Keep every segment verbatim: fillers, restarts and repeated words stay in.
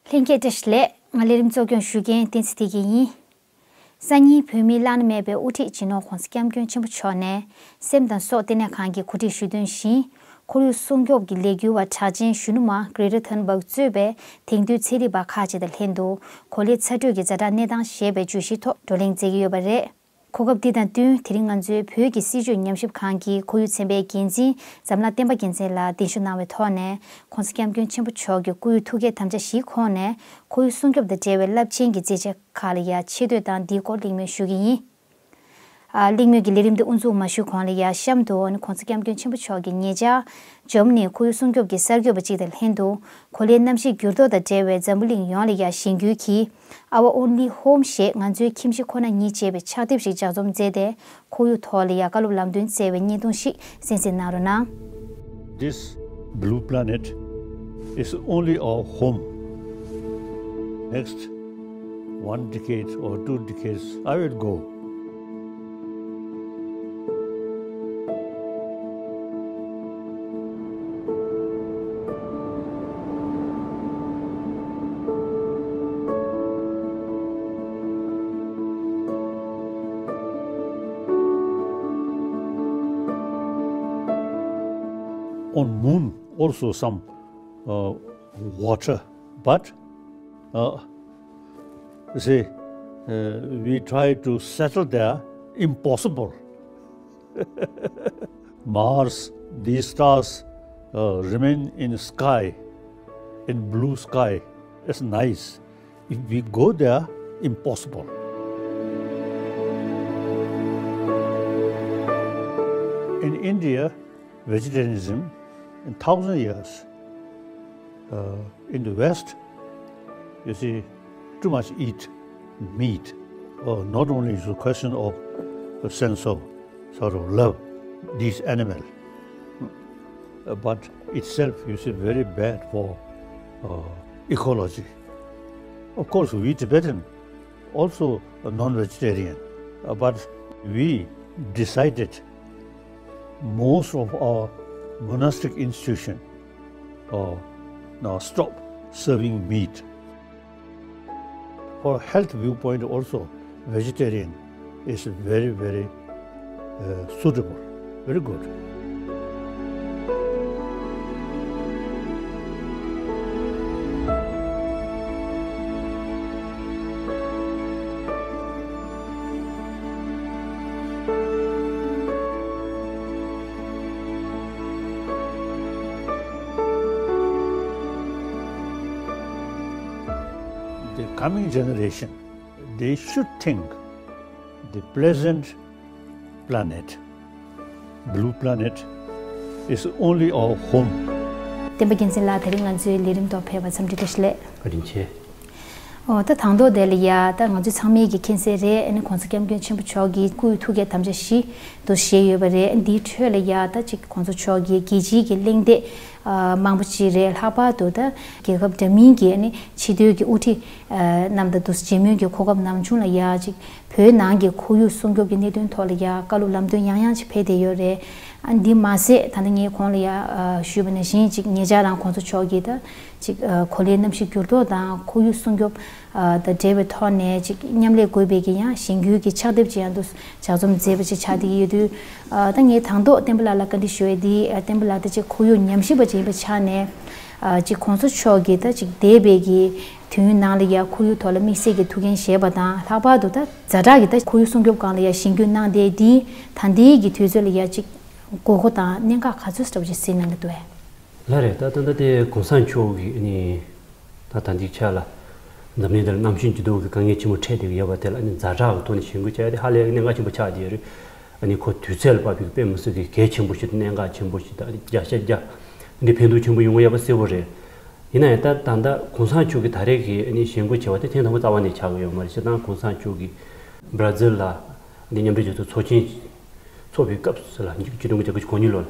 ལྷན་རྒྱས་བཀྲ་ཤིས་བདེ་ལེགས། ང་ལས་རིམ་གཙོ་སྐྱོང་ཞུ་མཁན་བསྟན་འཛིན་བདེ་སྐྱིད་ཡིན། སང་ཉིན་བོད་མིའི་བླ་ན་མེད་པའི་དབུ་ཁྲིད་སྤྱི་ནོར་༧གོང་ས་༧སྐྱབས་མགོན་ཆེན་པོ་མཆོག་ནས་སེམས་དང་སྲོག་ལྟེ་གནས་ཁང་གིས་གོ་སྒྲིག་ཞུས་དོན་བཞིན། ཁོར་ཡུག་སྲུང་སྐྱོབ་ཀྱི་ལས་འགུལ་བ་གྲགས་ཅན་གཞོན་ནུ་མ་Greta Thunberg གཙོས་པའི་དེང་དུས་ཚན་རིག་པ་ཁག་ཅིག་དང་ལྷན་དུ་གོ་ལའི་ཚ་དྲོད་ཀྱི་ཛ་དྲག་གནས་སྟངས་ཞེས་པའི་བརྗོད་གཞིའི་ཐོག་བགྲོ་གླེང་མཛད་ཀྱི་ཡོད་པ་རེད། གོ་སྐབས་འདི་དང་བསྟུན་དེ་རིང་ང་ཚོའི་བོད་ཀྱི་སྲིད་བྱུས་ཉམས་ཞིབ་ཁང་གི་ཁོར་ཡུག་ཚན་པའི་འགན་འཛིན་འཛམ་ལྷ་བསྟན་པ་རྒྱལ་མཚན་ལགས་གདན་ཞུ་གནང་བའི་ཐོག་ནས་༧གོང་ས་༧སྐྱབས་མགོན་ཆེན་པོ་མཆོག་གི་སྐུའི་ཐུགས་བསྐྱེད་དམ་བཅའ་བཞིའི་ཁོངས་ནས་ཁོར་ཡུག་སྲུང་སྐྱོབ་དང་འབྲེལ་བའི་རླབས་ཆེན་གྱི་མཛད་རྗེས་ཁག་ལ་ཡང་ཆེ་བསྟོད་དང་འདིའི་སྐོར་གླེང་མོལ་ཞུ་གི་ཡིན། ཨ། གླེང་མོལ་གྱི་ལས་རིམ་འདི་དབུ་འཛུགས་མ་ཞུས་གོང་ལ་ཡང་གཤམ་དུ་༧གོང་ས་༧སྐྱབས་མགོན་ཆེན་པོ་མཆོག་གིས་ཉེ་ཆར་འཇར་མ་ནིའི་ཁོར་ཡུག་སྲུང་སྐྱོབ་ཀྱི་གསར་འགོད་པ་གཅིག་དང་ལྷན་དུ་གོ་ལའི་གནམ་གཤིས་འགྱུར་ལྡོག་དང་འབྲེལ་བའི་འཛམ་བུ་གླིང་ཡོངས་ལ་ཡང་གཞེན་སྐུལ་གྱིས། Our Only Home ཞེས་ང་ཚོའི་ཁྱིམ་གཞིས་ཁོ་ན་ཉིད་ཅེས་པའི་ཕྱག་དེབ་ཞིག་ལྗགས་རྩོམ་མཛད་དེ། ཁོར་ཡུག་ཐོག་ལ་ཡང་བཀའ་སློབ་ལམ་སྟོན་སྩལ་བའི་བརྙན་ཐུང་ཞིག་གསན་གཟིགས་གནང་རོགས་གནང་། This blue planet is only our home. Next one decade or two decades, I will go. On moon also some uh, water, but uh, you see, uh, we try to settle there, impossible. Mars, these stars uh, remain in sky, in blue sky. It's nice. If we go there, impossible. In India, vegetarianism in thousand years. Uh, in the West, you see, too much eat meat. Uh, not only is a question of a sense of sort of love these animals, uh, but itself, you see, very bad for uh, ecology. Of course, we Tibetan also a non-vegetarian, uh, but we decided most of our monastic institution uh, now stop serving meat. For health viewpoint also, vegetarian is very, very uh, suitable, very good. The coming generation, they should think the pleasant planet, blue planet, is only our home. བསྟན་པ་རྒྱལ་མཚན་ལགས། དེ་རིང་ང་ཚོའི་ལས་རིམ་ཐོག་ཕེབས་པར་འཚམས་འདྲི་བཀྲ་ཤིས་བདེ་ལེགས། བཀའ་དྲིན་ཆེ། ཨོ། ད་དང་ཐོག་དེ་ལ་ཡ་ད་ང་ཚོ་ཚང་མས་ཀྱི་མཁྱེན་གསལ་རེད། ཨ་ནི་༧གོང་ས་༧སྐྱབས་མགོན་ཆེན་པོ་མཆོག་གི་སྐུའི་ཐུགས་བསྐྱེད་དམ་བཅའ་བཞི་དུ་བཞེས་ཡོད་པ་རེད། འདིའི་ཁྲོད་ལ་ཡ་ད་ཅིག་༧གོང་ས་མཆོག་གི་རྒྱལ་སྤྱིའི་གི་གླེང་སྟེགས་ཨ་མང་པོ་ཅིག་རེད། ལྷག་པར་དུ་ད་རྒྱལ་ཁབ་འདྲ་མིན་གྱི་ཨ་ནི་ཕྱི་སྡོད་ཀྱི་དབུ་ཁྲིད་ཨ་རྣམས་དང་དུ་མཇལ་མོལ་གྱི་གོ་སྐབས་ནམ་བྱུང་ལ་ཡ་ཅིག་བོད་ནང་གི་ཁོར་ཡུག་སྲུང་སྐྱོབ་ཀྱི་གནད་དོན་ཐོག་ལ་ཡ་བཀའ་སློབ་ལམ་སྟོན་ཡང་ཡང་ཅིག་ཕེབས་བསྡད་ཡོད་རེད། ཨ་འདི་མ་ཟད་ད་ལྟ་ངས་གོང་ལ་ཡ་ཨ་ཞུས་པ་ནང་བཞིན་ཅིག་ཉེ་ཆར་རང་༧གོང་ས་མཆོག་གིས་ད་ཅིག་ཨ་གོ་ལའི་གནམ་གཤིས་འགྱུར་ལྡོག་དང་ཁོར་ཡུག་སྲུང་སྐྱོབ་ཨ་དང་འབྲེལ་བའི་ཐོག་ནས་ཅིག་མཉམ་ལས་དགོས་པའི་གི་ཡང་གཞེན་སྐུལ་གྱི་ཕྱག་དེབ་ཅིག་ཡང་དུ་ལྗགས་རྩོམ་མཛད་པ་ཅིག་ཆགས་བསྡད་ཀྱི་ཡོད་དུས། ཨ་ད་ངས་དང་ཐོག་བསྟན་པ་ལགས་ལ་བཀའ་འདྲི་ཞུ་ཡས་འདི་ཨ་བསྟན་པ་ལགས་ད་ཅིག་ཁོར་ཡུག་ཉམས་ཞིབ་པ་ཅིག་ཡིན་པའི་ཆ་ནས་ཨ་ཅིག་༧གོང་ས་མཆོག་གིས་ད་ཅིག་འདས་པའི་གི་དུས་ཡུན་ནང་ལ་ཡ་ཁོར་ཡུག་ཐོག་ལ་དམིགས་བསལ་གྱི་ཐུགས་འགན་བཞེས་པ་དང་། ལྷག་པར་དུ་ད་ཛ་དྲག་གི་ད་ཁོར་ཡུག་སྲུང་སྐྱོབ་སྒང་ལ་ཡ་གཞེན་སྐུལ་གནང་བསྡད་འདི་ད་ལྟའི་གི་དུས་ཚོད་ལ་ཡ་ཅིག་དགོས་མཁོ་དང་གནད་འགག་ག་ཚོད་ཅིག་འདྲ་པོ་ཅིག་གཟིགས་གནང་གི་འདུག་གས། ལགས་རེད། ད་ད་ལྟ་དེ་གོང་ས་མཆོག་གིས་ནི་ད་ད་འདི་ཆ་ལ་འཛམ་གླིང་འདིར་གནམ་གཤིས་འགྱུར་ལྡོག་གི་དཀའ་ངལ་ཆེན་པོ་འཕྲད་བསྡད་ཀྱི་ཡོད་པ་དེ་ལ་ནི་ཛ་དྲག་གི་ཐོག་ནས་གཞེན་སྐུལ་བྱས་ཏེ་ཧ་ལས་གནད་འགག་ཆེན་པོ་ཆགས་བསྡད་ཡོད་རེད། ཨ་ནི་ཁོ་དུས་ཚོད་ལ་བབས་པའི་དཔེ་མི་སྲིད་ཀྱི་གལ་ཆེན་པོ་ཞིག་དང་གནད་འགག་ཆེན་པོ་ཞིག་དང་ཨ་ནི་བརྒྱ་ཆ་བརྒྱ་འདི་ཕན་ཐོགས་ཆེན་པོ་ཡོང་གི་ཡོད་པ་གསལ་པོ་རེད། ཡིན་ན་ཡང་ད་ད་ལྟ་གོང་ས་མཆོག་གིས་ད་རེས་ཀྱི་ཨ་ནི་གཞེན་སྐུལ་བྱས་པ་དེ་ཐེངས་དང་པོ་རྩ་བ་ནས་ཆགས་ཀྱི་ཡོད་མ་རེད། སྤྱིར་བཏང་གོང་ས་མཆོག་གིས་བྷ་ར་ཛིལ་ལ་འདི་མཉམ་འབྲེལ་རྒྱལ་ཚོགས་ཚོགས་ཆེན་ཚོགས་པའི་སྐབས་སུ་ལ་ཆིག་སྟོང་དགུ་བརྒྱ་དགུ་བཅུ་གོ་གཉིས་ལོར་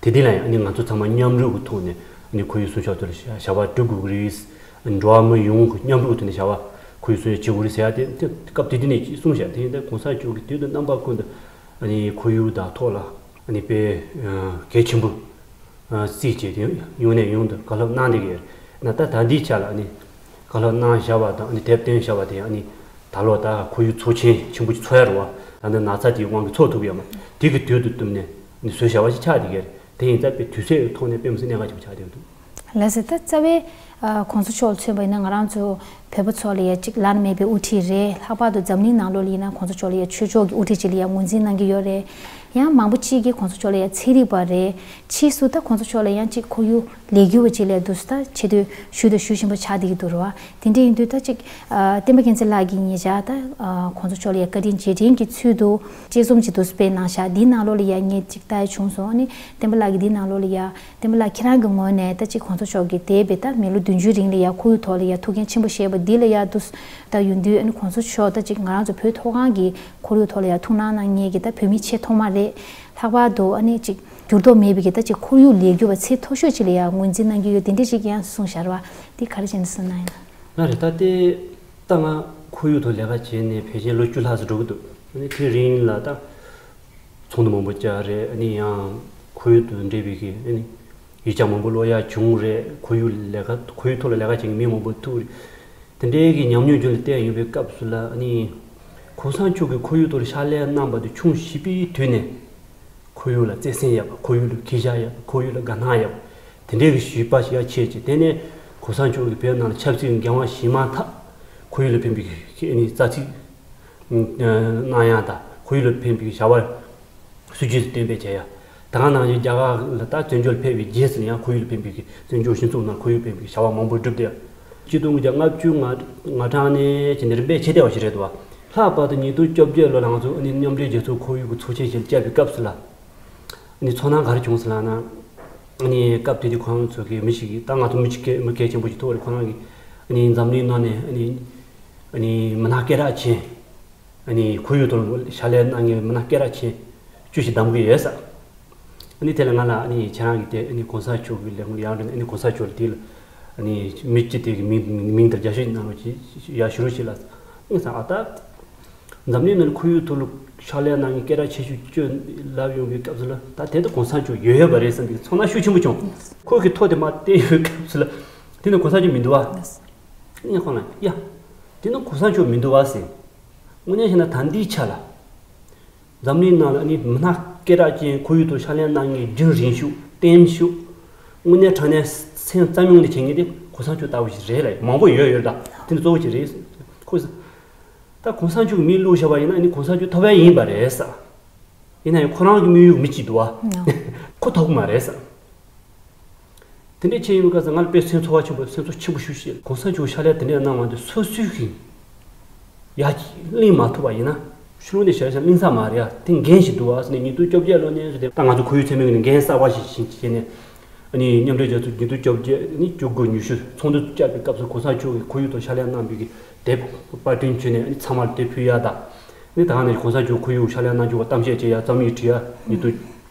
དེ་དུས་ལ་ཡང་ཨ་ནི་ང་ཚོ་ཚང་མ་མཉམ་རུབ་ཀྱི་ཐོག་ནས་ཨ་ནི་ཁོར་ཡུག་སྲུང་སྐྱོབ་དེ་ལ་བྱ་བ་སྒྲུབ་དགོས་ཀྱི་རེད། འགྲོ་བ་མི་ཡོངས་ཀྱི་མཉམ་རུབ་ཀྱི་ཐོག་ནས་བྱ་བ་ཁོར་ཡུག་སྲུང་སྐྱོབ་བྱེད་དགོས་རེད་ཟེར་ཡ་དེ་དེ་སྐབས་དེ་དུས་ནས་གསུངས་བཞག་དེ་ཡིན་ད་གོང་ས་མཆོག་གིས་དུས་དང་རྣམ་པ་ཀུན་ཏུ་ཨ་ནི་ཁོར་ཡུག་དང་ཐོག་ལ་ཨ་ནི་དཔེ་གལ་ཆེན་པོ་བརྩིས་བྱས་ཏེ་ཡོང་ནས་ཡོང་དུ་བཀའ་སློབ་གནང་བསྡད་ཀྱི་ཡོད་རེད། ན་ད་ད་འདིའི་ཆ་ལ་ཨ་ནི་ བཀའ་སློབ་གནང་བཞག་པ་དང་ཨ་ནི་དེབ་བཏོན་བཞག་པ་དེ་ཨ་ནི་ད་ལོ་ད་ཁོར་ཡུག་ཚོགས་ཆེན་ཆེན་པོ་ཅིག་ཚོགས་ཡ་རེད་བ། ད་ནི་ན་ཚ་དེའི་དབང་གིས་ཚོགས་ཐུབ་ཡོད་མ་རེད། དེ་གི་དུས་དུ་བསྟུན་ནས་ཨ་ནི་བཟོས་བཞག་པ་ཞིག་ཆགས་བསྡད་ཀྱི་རེད། དེ་ཡིན་ཙང་དཔེ་དུས་ཚོད་ཐོག་ནས་དཔེ་མི་སྲིད་གནད་འགག་ཆེན་པོ་ཆགས་བསྡད་ཀྱི་འདུག། ལགས་སོ། ད་རྩ་བའི་ཨ་༸གོང་ས་མཆོག་ལ་མཚོན་པ་ཡིན་ན་ང་རང་ཚོ་བོད་པ་ཚོ་ལ་ཡ་གཅིག་བླ་ན་མེད་པའི་དབུ་ཁྲིད་རེད། ལྷག་པར་དུ་འཛམ་གླིང་ནང་ལོགས་ལ་ཡིན་ན་༸གོང་ས་མཆོག་ལ་ཡ་ཆོས་ཕྱོགས་ཀྱི་དབུ་ཁྲིད་ཅིག་ལ་ཡ་ངོས་འཛིན་གནང་གི་ཡོད་རེད། ཡང་མང་པོ་གཅིག་གིས་༸གོང་ས་མཆོག་ལ་ཡ་ཚན་རིག་པ་རེད། ཕྱིས་སུ་ད་༸གོང་ས་མཆོག་ལ་ཡང་གཅིག་ཁོར་ཡུག་ལས་འགུལ་བ་ཅིག་ལ་ཡ་འདུག་སེ་ད་ཆེ་བསྟོད་ཞུ་དང་ཞུ་བཞིན་པ་ཆགས་བསྡད་ཀྱི་འདུག་རེད་བ། དེ་འདྲ་ཡིན་དུས་ད་གཅིག་ཨ་བསྟན་པ་རྒྱལ་མཚན་ལགས་ཀྱིས་ཉེ་ཆར་ད་ཨ་༸གོང་ས་མཆོག་ལ་ཡ་བཀའ་དྲིན་རྗེས་དྲན་གྱི་ཚུལ་དུ་དཔྱད་རྩོམ་ཅིག་འདུག་སེ་སྤེལ་གནང་ཤག། འདིའི་ནང་ལོགས་ལ་ཡ་ངས་གཅིག་ལྟ་ཡ་བྱུང་སོང་། ཨ་ནི་བསྟན་པ་ལགས་ཀྱིས་འདིའི་ནང་ལོགས་ལ་ཡ་བསྟན་པ་ལགས་ཁྱེད་རང་གི་ངོས་ནས་ད་གཅིག་༸གོང་ས་མཆོག་གིས་འདས་པའི་ད་མི་ལོ་བདུན་ཅུའི་རིང་ལ་ཡ་ཁོར་ཡུག་ཐོག་ལ་ཡ་ཐུགས་འགན་ཆེན་པོ་བཞེས་པ་འདི་ལ་ཡ་འདུག་སེ་ད་ཡོང་དུས་ཨ་ནི་༸གོང་ས་མཆོག་ད་གཅིག་ང་རང་ཚོ་བོད་མཐོ་སྒང་གི་ཁོར་ཡུག་ཐོག་ལ་ཡ་ཐུགས་སྣང་གནང་མཁན་གྱི་ད་བོད་མི་ཆེས་ཐོག་མ་རེད། ལྷག་པར་དུ་ཨ་ནི་གཅིག་འགྱུར་ལྡོག་མེད་པའི་གི་ད་གཅིག་ཁོར་ཡུག་ལས་འགུལ་བ་ཚད་མཐོ་ཤོས་ཅིག་ལ་ཡ་ངོས་འཛིན་གནང་གི་ཡོད། དེ་འདྲ་ཞིག་ཡང་གསུངས་བཞག་རེད་བ། འདི་ག་རེ་བྱས་ནས་གསུངས་གནང་ཡིན་ན། ལགས་རེད། ད་ལྟའི་ད་ང་ཁོར་ཡུག་ཐོག་ལས་ཀ་བྱས་ནས་ཕལ་ཆེར་ལོ་བཅུ་ལྷག་ཙམ་འགྲོ་གི་འདུག། ཨ་ནི་དེ་རིང་ལ་ད་ཚོགས་འདུ་མང་པོ་བཅར་རེད། ཨ་ནི་ཡང་ཁོར་ཡུག་དང་འབྲེལ་བའི་གི་ཨ་ནི་ཡིག་ཆ་མང་པོ་ཀློག་ཡག་བྱུང་རེད། ཁོར་ཡུག་ལས་ཀ་ཁོར་ཡུག་ཐོག་ལ་ལས་ཀ་བྱེད་མཁན་མི་མང་པོ་ཐུག་རེད། དེ་འདྲའི་གི་ཉམས་མྱོང་རྒྱུད་ལ་བསྟན་ཡོང་བའི་སྐབས་སུ་ལ་ཨ་ནི་༸གོང་ས་མཆོག་གིས་ཁོར་ཡུག་ཐོག་ལ་ཕྱག་ལས་གནང་པ་དེ་ཆུང་བྱིས་པའི་དུས་ནས་ཁོར་ཡུག་ལ་བརྩེ་སེམས་ཡོད་པ། ཁོར་ཡུག་ལ་གུས་ཞབས་ཡོད་པ། ཁོར་ཡུག་ལ་དགའ་སྣང་ཡོད་པ། དེ་འདྲའི་གི་བྱིས་པ་ཞིག་ཡར་ཆེས་བྱས། དེ་ནས་༸གོང་ས་མཆོག་གིས་བོད་ནང་ལ་ཆབ་སྲིད་འགན་དབང་བཞེས་མ་ཐག་ཁོར་ཡུག་ལ་ཕན་པའི་གི་ཨ་ནི་རྩ་ཚིག་གནང་ཡག་དང་ཁོར་ཡུག་ལ་ཕན་པའི་བྱ་བ་སྲིད་ཇུས་སུ་གཏན་འབེབས་བྱས་ཡ། ད་ག་ནང་བཞིན་རྒྱ་གར་ལ་ད་བཙན་བྱོལ་ཕེབས་པའི་རྗེས་སུ་ཡང་ཁོར་ཡུག་ལ་ཕན་པའི་གི་བཙན་བྱོལ་སྤྱི་ཚོགས་ནང་ཁོར་ཡུག་ཕན་པའི་བྱ་བ་མང་པོ་བསྒྲུབས་ཏེ། ཆིག་སྟོང་དགུ་བརྒྱ་ལྔ་བཅུ་ང་ང་གྲངས་ནས་བྱས་ནས་རིམ་པས་ཆེ་བསྡད་པ་ཞིག་རེད་འདུག་བ། ལྷག་པར་དུ་ཉིས་སྟོང་བཅོ་བརྒྱད་ལོ་ལ་ང་ཚོ་ཨ་ནི་མཉམ་འབྲེལ་རྒྱལ་ཚོགས་ཁོར་ཡུག་གི་ཚོགས་ཆེན་ཞིག་བཅར་བའི་སྐབས་སུ་ལ། ཨ་ནི་ཚོར་སྣང་ག་རེ་བྱུང་ཟེར་ལབ་ན། ཨ་ནི་སྐབས་དེ་དུས་ཁོ་རང་ཚོ་གི་མི་ཞིག་གིས་ད་ང་ཚོ་མི་གཅིག་གི་མི་གལ་ཆེན་པོ་ཞིག་ཐུག་རེད། ཁོ་རང་གིས་ཨ་ནི་འཛམ་གླིང་ནང་ནས་ཨ་ནི་ཨ་ནི་མི་སྣ་སྐད་གྲགས་ཅན། ཨ་ནི་ཁོར་ཡུག་ཐོག་ལ་ཕྱག་ལས་གནང་མཁན་མི་སྣ་སྐད་གྲགས་ཅན་བཅུ་ཞིག་བདམས་ཀྱི་ཡོད་ས། ཨ་ནི་དེ་ལ་ང་ལ་ཨ་ནི་ཁྱེད་རང་གིས་དེ་ཨ་ནི་གོང་ས་མཆོག་གི་ལས་ཁུངས་ཡང་རེད། ཨ་ནི་གོང་ས་མཆོག་ལ་དེ་ལ་ཨ་ནི་མི་སྤྱི་དེ་གི་མིང་མིང་དེར་རྒྱབ་སྐྱོར་གནང་རོགས་གྱིས། ཡར་ཞུ་རོགས་བྱེད་ལ། ཨ་ནི་ས་ཨ་ད་འཛམ་གླིང་ནང་ཁོར་ཡུག་ཐོག་ལ་ཕྱག་ལས་གནང་མཁན་སྐད་གྲགས་ཆེ་ཤོས་བཅུ་ལབ་ཡོང་བའི་སྐབས་སུ་ལ་ད་དེ་ད་གོང་ས་མཆོག་ཡོད་ཡོད་པ་རེད་བསམ་པའི་ཚོར་སྣང་ཤུགས་ཆེན་པོ་བྱུང་། ཁོ་གི་ཐོ་དེ་མར་བསྟན་ཡོང་བའི་སྐབས་སུ་ལ་དེ་ནི་གོང་ས་མཆོག་མི་འདུག་བ། ངས་ཁོང་ལ་ཡ། དེ་ནི་གོང་ས་མཆོག་མི་འདུག་བ་ཟེར། དངོས་གནས་བཤད་ན་ད་ལྟའི་ཆ་ལ། འཛམ་གླིང་ནང་ལ་ནི་མི་སྣ་སྐད་གྲགས་ཅན་ཁོར་ཡུག་ཐོག་ཕྱག་ལས་གནང་མཁན་རྒྱུན་རིང་ཤོས་བརྟན་ཤོས། དངོས་གནས་དྲང་གནས་སེམས་ཙམ་ཡོང་ནས་བྱེད་མཁན་དེ་གོང་ས་མཆོག་ལྟ་བུ་ཞིག་རེད་ལ། མང་པོ་ཡོད་ཡོད་ད། དེ་ནི་གཙོ་བོ་ཞིག་རེད། ཁོ་ད་གོང་ས་མཆོག་གི་མིང་བླུགས་བཞག་པ་ཡིན་ན་ནི་གོང་ས་མཆོག་ཐོབ་ཡ་ཡིན་པ་རེད་ས། ཡིན་ན་ཡང་ཁོ་རང་གི་དམིགས་ཡུལ་མི་གཅིག་འདུག་བ། ཁོ་ཐོབ་གི་མ་རེད་ས། དེ་འདྲའི་ཆེད་ཡིན་པའི་སྐབས་སུ་ང་ལ་དཔེ་སེམས་ཚོར་བ་ཆེན་པོ་སེམས་ཚོར་ཆེན་པོ་ཞིག་སྐྱེས། གོང་ས་མཆོག་ཕྱག་ལས་དེ་འདྲ་གནང་བ་འདི་སོ་སོའི་གི་ཡ་གླེང་མ་ཐུབ་པ་ཡིན་ན་ཕྱི་ལོགས་ནས་བྱས་ཙང་གླེང་ས་མ་རེད་ཡ། དེ་འགན་ཞིག་འདུག་བ་ཟེར་ནས་ཉིས་སྟོང་བཅོ་བརྒྱད་ལོ་ནས་བཟུང་སྟེ་ད་ང་ཚོ་ཁོར་ཡུག་ཚན་པའི་ངོས་ནས་འགན་གསར་པ་ཞིག་བྱས་ནས། ཨ་ནི་མཉམ་འབྲེལ་རྒྱལ་ཚོགས་ཉིས་སྟོང་བཅོ་བརྒྱད་ནི་བཅུ་དགུ་ཉི་ཤུ་ཚོགས་འདུ་བཅར་བའི་སྐབས་སུ་གོང་ས་མཆོག་གིས་ཁོར་ཡུག་ཐོག་ཕྱག་ལས་གནང་བའི་གི་དེབ་པར་སྐྲུན་བྱས་ནས་ཨ་ནི་ཚང་མར་དེ་ཕུལ་ཡ་དང་། ཨ་ནི་ད་ག་ནས་གོང་ས་མཆོག་ཁོར་ཡུག་ཕྱག་ལས་གནང་རྒྱུ་བ་གཏམ་བཤད་བྱེད་ཡ་རྩོམ་ཡིག་བྲིས་ཡ་ཉིས་སྟོང་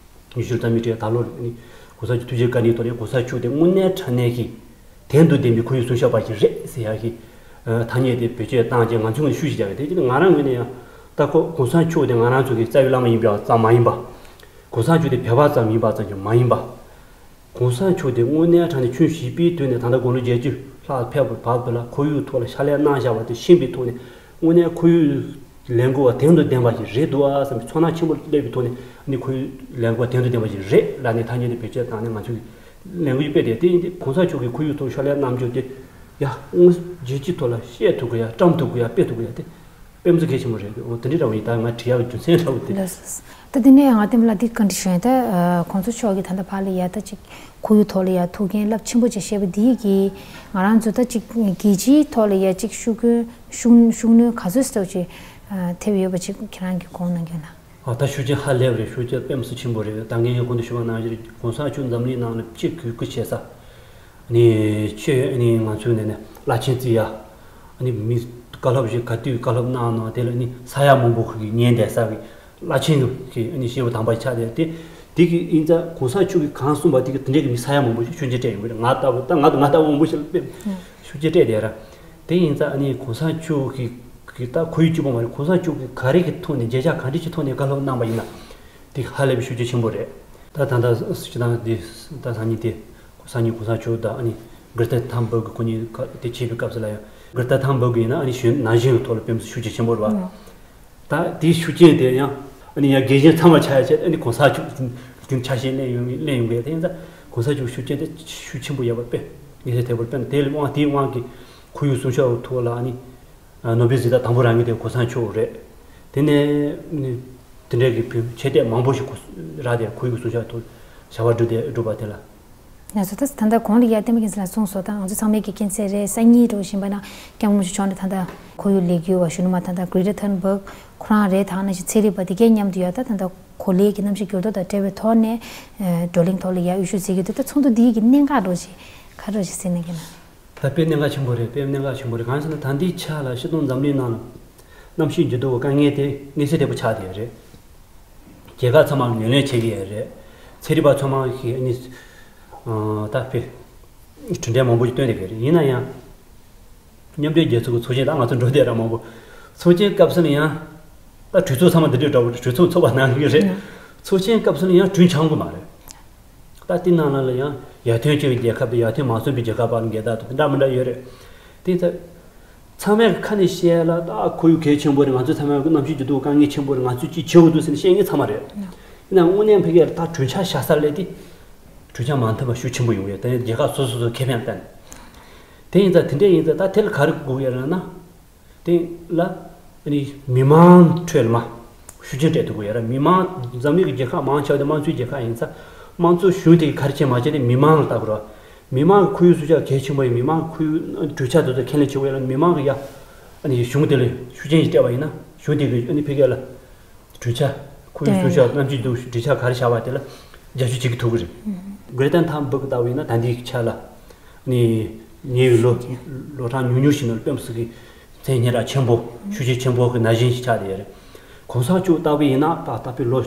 ཉི་ཤུ་རྩ་མི་བྲིས་ཡ་ད་ལོ་ཨ་ནི་གོང་ས་མཆོག་ཐུགས་རྗེ་བཀའ་དྲིན་ཐོག་ནས་གོང་ས་མཆོག་དེ་དངོས་གནས་དྲང་གནས་ཀྱི་དོན་དུ་ལྡན་པའི་ཁོར་ཡུག་སྲུང་སྐྱོབ་པ་ཞིག་རེད་ཟེར་ཡ་གི་ཐ་སྙད་དེ་བེད་སྤྱོད་བཏང་རྗེས་ང་ཚོའི་ངོས་ནས་ཤུགས་ཤིག་རྒྱག་གི། དེ་ཕྱིར་ང་རང་ངོས་ནས་ཡང་ད་ཁོ་གོང་ས་མཆོག་དེ་ང་རང་ཚོ་གི་རྩ་བའི་བླ་མ་ཡིན་པ་ཙམ་མ་ཡིན་པ། གོང་ས་མཆོག་དེ་བོད་པ་ཙམ་ཡིན་པ་ཙམ་གྱིས་མ་ཡིན་པ། གོང་ས་མཆོག་དེ་དངོས་གནས་དྲང་གནས་ཆུང་བྱིས་པའི་དུས་ནས་ད་ལྟ་དགུང་ལོ་བརྒྱད་ཅུ་ལྷག་ཕེབས་པར་བར་དུ་ལ་ཁོར་ཡུག་ཐོག་ལ་ཕྱག་ལས་གནང་བཞག་པ་དེ་ཤེས་པའི་ཐོག་ནས་དངོས་གནས་ཁོར་ཡུག་ལས་འགུལ་བ་དོན་དུ་ལྡན་པ་ཞིག་རེད་འདུག་ཨ་བསམ་པའི་ཚོར་སྣང་ཆེན་པོ་སླེབས་པའི་ཐོག་ནས་ནི་ཁོར་ཡུག་ལས་འགུལ་བ་དོན་དུ་ལྡན་པ་ཞིག་རེད་ལབ་ནས་ཐ་སྙད་དེ་བེད་སྤྱོད་བཏང་ནས་ང་ཚོས་ལས་འགུལ་སྤེལ་ཏེ། དེ་ཡིན་དུས་གོང་ས་མཆོག་གིས་ཁོར་ཡུག་ཐོག་ཕྱག་ལས་གནང་རྒྱུ་དེ་ཡ་དངོས་རྒྱལ་སྤྱིའི་ཐོག་ལ་བཤད་ཐུབ་དགོས་ཡ་བཀྲམ་ཐུབ་དགོས་ཡ་སྤེལ་ཐུབ་དགོས་ཡ་དེ། དཔེ་མི་སྲིད་གལ་ཆེན་པོ་རེད། འོ་དེ་འདྲ་འདྲ་བོ་ཡིན། ད་ང་དྲི་ཡག་རྒྱུ་མཚན་འདྲ་བོ་དེ། ལགས་སོ། ད་དེ་ནས་ང་ལྟད་མོ་ལ་འདི་བཀའ་འདྲི་ཞུ་ཡིན། ད་ཨ་གོང་ས་མཆོག་གིས་ད་ལྟ་བར་ལ་ཡ་ད་ཅིག་ཁོར་ཡུག་ཐོག་ལ་ཡ་ཐུགས་འགན་རླབས་ཆེན་པོ་ཅིག་བཞེས་པ་འདི་གིས་ང་རང་ཚོ་ད་ཅིག་རྒྱལ་སྤྱིའི་ཐོག་ལ་ཡ་ཅིག་ཤུགས་རྐྱེན་ཤུགས་ཤུགས་སྣོན་ག་ཚོད་ཙམ་ཅིག་ཨ་ཐེབས་ཡོད་པ་ཅིག་ཁྱེད་རང་གིས་དགོངས་གནང་གི་ཡོད་ན། ཨ་ད་ཤུགས་རྐྱེན་ཧ་ལས་པ་རེད། ཤུགས་རྐྱེན་དཔེ་མི་སྲིད་ཆེན་པོ་རེད། ད་ངས་གོང་དུ་ཞུས་པ་ནང་བཞིན་གོང་ས་མཆོག་འཛམ་གླིང་ནང་ལ་ཆེས་གུས་བཀུར་བྱེད་ས། ནི་ཆོས་ནི་ང་ཚོའི་ནས་ནས་བླ་ཆེན་བརྩི་ཡ། ནི་མི་བཀའ་སློབ་ཞིག་ག་དུས་བཀའ་སློབ་གནང་ནང་དེ་ལ་ནི་ས་ཡ་མང་པོ་ཁུལ་གྱི་ཉན་བསྡད་ས་གི་བླ་ཆེན་གྱི་ནི་སྐྱེས་བུ་དམ་པ་ཆགས་བསྡད་དེ། དེ་གི་ཡིན་ཙང་གོང་ས་མཆོག་གིས་གང་གསུངས་པ་དེ་གི་དེ་འདྲའི་གི་མི་ས་ཡ་མང་པོ་ཞིག་ཤུགས་རྐྱེན་སྤྲད་ཡོང་གི་རེད། ང་ལྟ་བུ་ད་ང་ང་ལྟ་བུ་མང་པོ་ཞིག་ལ་དཔེ་ཤུགས་རྐྱེན་སྤྲད་བསྡད་ར། དེ་ཡིན་ཙང་ནི་གོང་ས་མཆོག་གི་གི་ད་ཁོར་ཡུག་གཅིག་པོ་མ་རེད། གོང་ས་མཆོག་གིས་ག་རེ་གི་ཐོག་ནས་བརྗོད་བྱ་ག་འདྲ་ཞིག་ཐོག་ནས་བཀའ་སློབ་གནང་པ་ཡིན་ན། དེ་ཧ་ལས་པའི་ཤུགས་རྐྱེན་ཆེན་པོ་རེད། ད་ད་ད་སྤྱི་བཏང་འདི་ད་སང་ཉིན་དེ་སང་ཉིན་གོང་ས་མཆོག་དང་ཨ་ནི་ གྷི་རེ་ཊ་ཐན་བྷག་གི་ཁོ་གཉིས་ཀ་དེ་བྱེད་པའི་སྐབས་སུ་ལ་ཡང་གྷི་རེ་ཊ་ཐན་བྷག་གི་ཡིན་ན་ཨ་ནི་གཞོན་ན་གཞོན་གྱི་ཐོག་ལ་དཔེ་མི་སྲིད་ཤུགས་རྐྱེན་ཆེན་པོ་རེད་བ། ད་དེའི་ཤུགས་རྐྱེན་དེ་ཡང་ཨ་ནི་ཡང་རྒན་གཞོན་ཚང་མ་ཆགས་ཡ་བྱས་ཨ་ནི་གོང་ས་མཆོག་དེ་ཆ་ཤས་ལེན་ཡོང་ལེན་ཡོང་གི་དེ་ཡིན་ཙང་གོང་ས་མཆོག་ཤུགས་རྐྱེན་དེ་ཤུགས་ཆེན་པོ་ཡོད་པ་དཔེ་ངེས་ཤེས་ཐེབས་པར་དཔེར་ན་དེ་ལ་དབང་དེའི་དབང་གིས་ཁོར་ཡུག་སྲུང་སྐྱོབ་ཐོག་ལ་ཨ་ནི་ནོ་བེལ་གཟེངས་རྟགས་དང་པོ་རག་མཁན་དེ་གོང་ས་མཆོག་རེད། དེ་ནས་ནི་དེ་འདྲའི་གི་བུ་ཆེ་གྲས་མང་པོ་ཞིག་གོ་རག་དེ་ཁོར་ཡུག་སྲུང་སྐྱོབ་ཐོག་བྱ་བ་བསྒྲུབས་ཏེ་བསྒྲུབས་པ་དེ་ལ། ལགས་སོ། ད་ད་ལྟ་གོང་ལ་ཡ་བསྟན་པ་རྒྱལ་མཚན་ལགས་གསུངས་སོང་། ད་ང་ཚོ་ཚང་མས་ཀྱི་མཁྱེན་གསལ་རེད། སང་ཉིན་འགྲོ་བཞིན་པ་ན་སྐྱབས་མགོན་ཆེན་པོ་མཆོག་ནས་ད་ལྟ་ཁོར་ཡུག་ལས་འགུལ་བ་གཞོན་ནུ་མ་ད་ལྟ་གྷི་རེ་ཊ་ཐན་བྷག་ཁོ་རང་རེད། ད་ནང་བཞིན་ཚན་རིག་པ་དེ་གའི་མཉམ་དུ་ཡ་ད་ད་ལྟ་གོ་ལའི་གི་གནམ་གཤིས་འགྱུར་ལྡོག་དང་འབྲེལ་བའི་ཐོག་ནས་བགྲོ་གླེང་ཐོག་ལ་ཡ་དབུ་བཞུགས་མཛད་ཀྱི་འདུག་ད་ཚོགས་འདུ་འདིའི་གི་གནད་འགག་འགྲོ་ཞིག་ག་འགྲོ་ཞིག་གཟིགས་གནང་གི་ན། ད་དཔེ་གནད་འགག་ཆེན་པོ་རེད། དཔེ་གནད་འགག་ཆེན་པོ་རེད། གང་ཟེར་ན་ད་ལྟའི་ཆ་ལ་སྤྱིར་བཏང་འཛམ་གླིང་ནང་གནམ་གཤིས་འགྱུར་ལྡོག་གི་དཀའ་ངལ་དེ་གནས་ཚད་ལྟ་བུ་ཆགས་བསྡད་ཡོད་རེད། རྒྱལ་ཁབ་ཚང་མ་ངོས་ལེན་བྱེད་ཀྱི་ཡོད་རེད། ཚན་རིག་པ་ཚང་མ་གིས་ཨ་ནི་ད་དཔེ་གྲུབ་འབྲས་མང་པོ་ཞིག་བཏོན་བསྡད་ཀྱི་རེད། ཡིན་ན་ཡང་མཉམ་འབྲེལ་རྒྱལ་ཚོགས་ཀྱི་ཚོགས་ཆེན་ད་ང་ཚོ་འགྲོ་བསྡད་ར་མང་པོ་ཚོགས་ཆེན་སྐབས་སུ་ལ་ཡང་ད་གྲོས་ཚོགས་ཚང་མ་འདི་འདྲའི་འདྲ་བོ་གྲོས་ཚོགས་ཚོགས་པ་གནང་གི་རེད། ཚོགས་ཆེན་སྐབས་སུ་ལ་ཡང་གྲོས་འཆམ་གི་མ་རེད། ད་དེ་ནང་ལ་ཡང་ཡར་ཐོན་ཕྱོགས་ཀྱི་རྒྱལ་ཁབ་དང་ཡར་ཐོན་མ་སོང་བའི་རྒྱལ་ཁབ་བར་འགལ་ཟླ་དང་འདྲ་མི་འདྲ་ཡོད་རེད། དེ་ཚོ་ཚང་མས་ཁ་ནས་བཤད་ལ་ད་ཁོར་ཡུག་གལ་ཆེན་པོ་རེད། ང་ཚོ་ཚང་མས་གནམ་གཤིས་འགྱུར་ལྡོག་དཀའ་ངལ་ཆེན་པོ་རེད། ང་ཚོས་ཅི་བྱེད་དགོས་འདུག་ཟེར་ནས་བཤད་མཁན་ཚང་མ་རེད། ཡིན་ནའང་དངོས་གནས་ཕ་གིར་ད་གྲོས་འཆར་བཞག་ས་ལས་དེ་གྲོས་འཆར་མ་མཐུན་པ་ཤུགས་ཆེན་པོ་ཡོང་ཡོད། དེ་རྒྱལ་ཁབ་སོ་སོ་སོ་ཁེ་ཕན་བལྟས་ནས། དེ་ཡིན་ཙང་དེ་འདྲས་ཡིན་ཙང་ད་དེ་ལ་ག་རེ་དགོས་ཡོད་རེད་ན། དེ་ལ་ནི་མི་མང་ཁྲོད་ལ་མ་ཤུགས་རྐྱེན་སྤྲད་ཐུབ་ཀྱི་ཡོད་རེད། མི་མང་འཛམ་གླིང་གི་རྒྱལ་ཁབ་མང་ཆེ་བ་དེ་དམངས་གཙོའི་རྒྱལ་ཁབ་ཡིན་ཙང་དམངས་གཙོ་གཞུང་དེ་གིས་ག་རེ་བྱེད་མ་བྱེད་དེ་མི་མང་ལ་ལྟ་དགོས་རེད། མི་མང་གི་ཁོར་ཡུག་སྲུང་སྐྱོབ་གལ་ཆེན་པོ་ཡིན། མི་མང་གི་ཁོར་ཡུག་གྲོས་འཆར་དེ་ཚོ་ཁས་ལེན་བྱེད་དགོས་ཡོད་ལ་མི་མང་གི་ཡ་ཨ་ནི་གཞུང་དེ་ལ་ཤུགས་རྐྱེན་ཞིག་སྤྲད་པ་ཡིན་ན་གཞུང་དེ་གིས་ཨ་ནི་ཕ་གི་ལ། གྲོས་འཆར། ཁོར་ཡུག་སྲུང་སྐྱོབ་གནམ་གཤིས་འདུག་གྲོས་འཆར་ག་རེ་བཞག་པ་དེ་ལ་རྒྱབ་སྐྱོར་བྱེད་ཀྱི་ཐུབ་ཀྱི་རེད། གྷི་རེ་ཊ་ཐན་བྷག་ལྟ་བུ་ཡིན་ན་ད་ལྟའི་ཆ་ལ་ནི་ཉེ་བའི་ལོ་ལོ་གྲངས་ཉུང་ཉུང་ཞིག་ནང་དཔེ་མི་སྲིད་ཀྱི་མཚན་སྙན་གྲགས་ཆེན་པོ་ཤུགས་རྐྱེན་ཆེན་པོ་གི་ན་གཞོན་ཞིག་ཆགས་བསྡད་ཡོད་རེད། གོང་ས་མཆོག་ལྟ་བུ་ཡིན་ན་ད་ལྟ་བུའི་ལོ་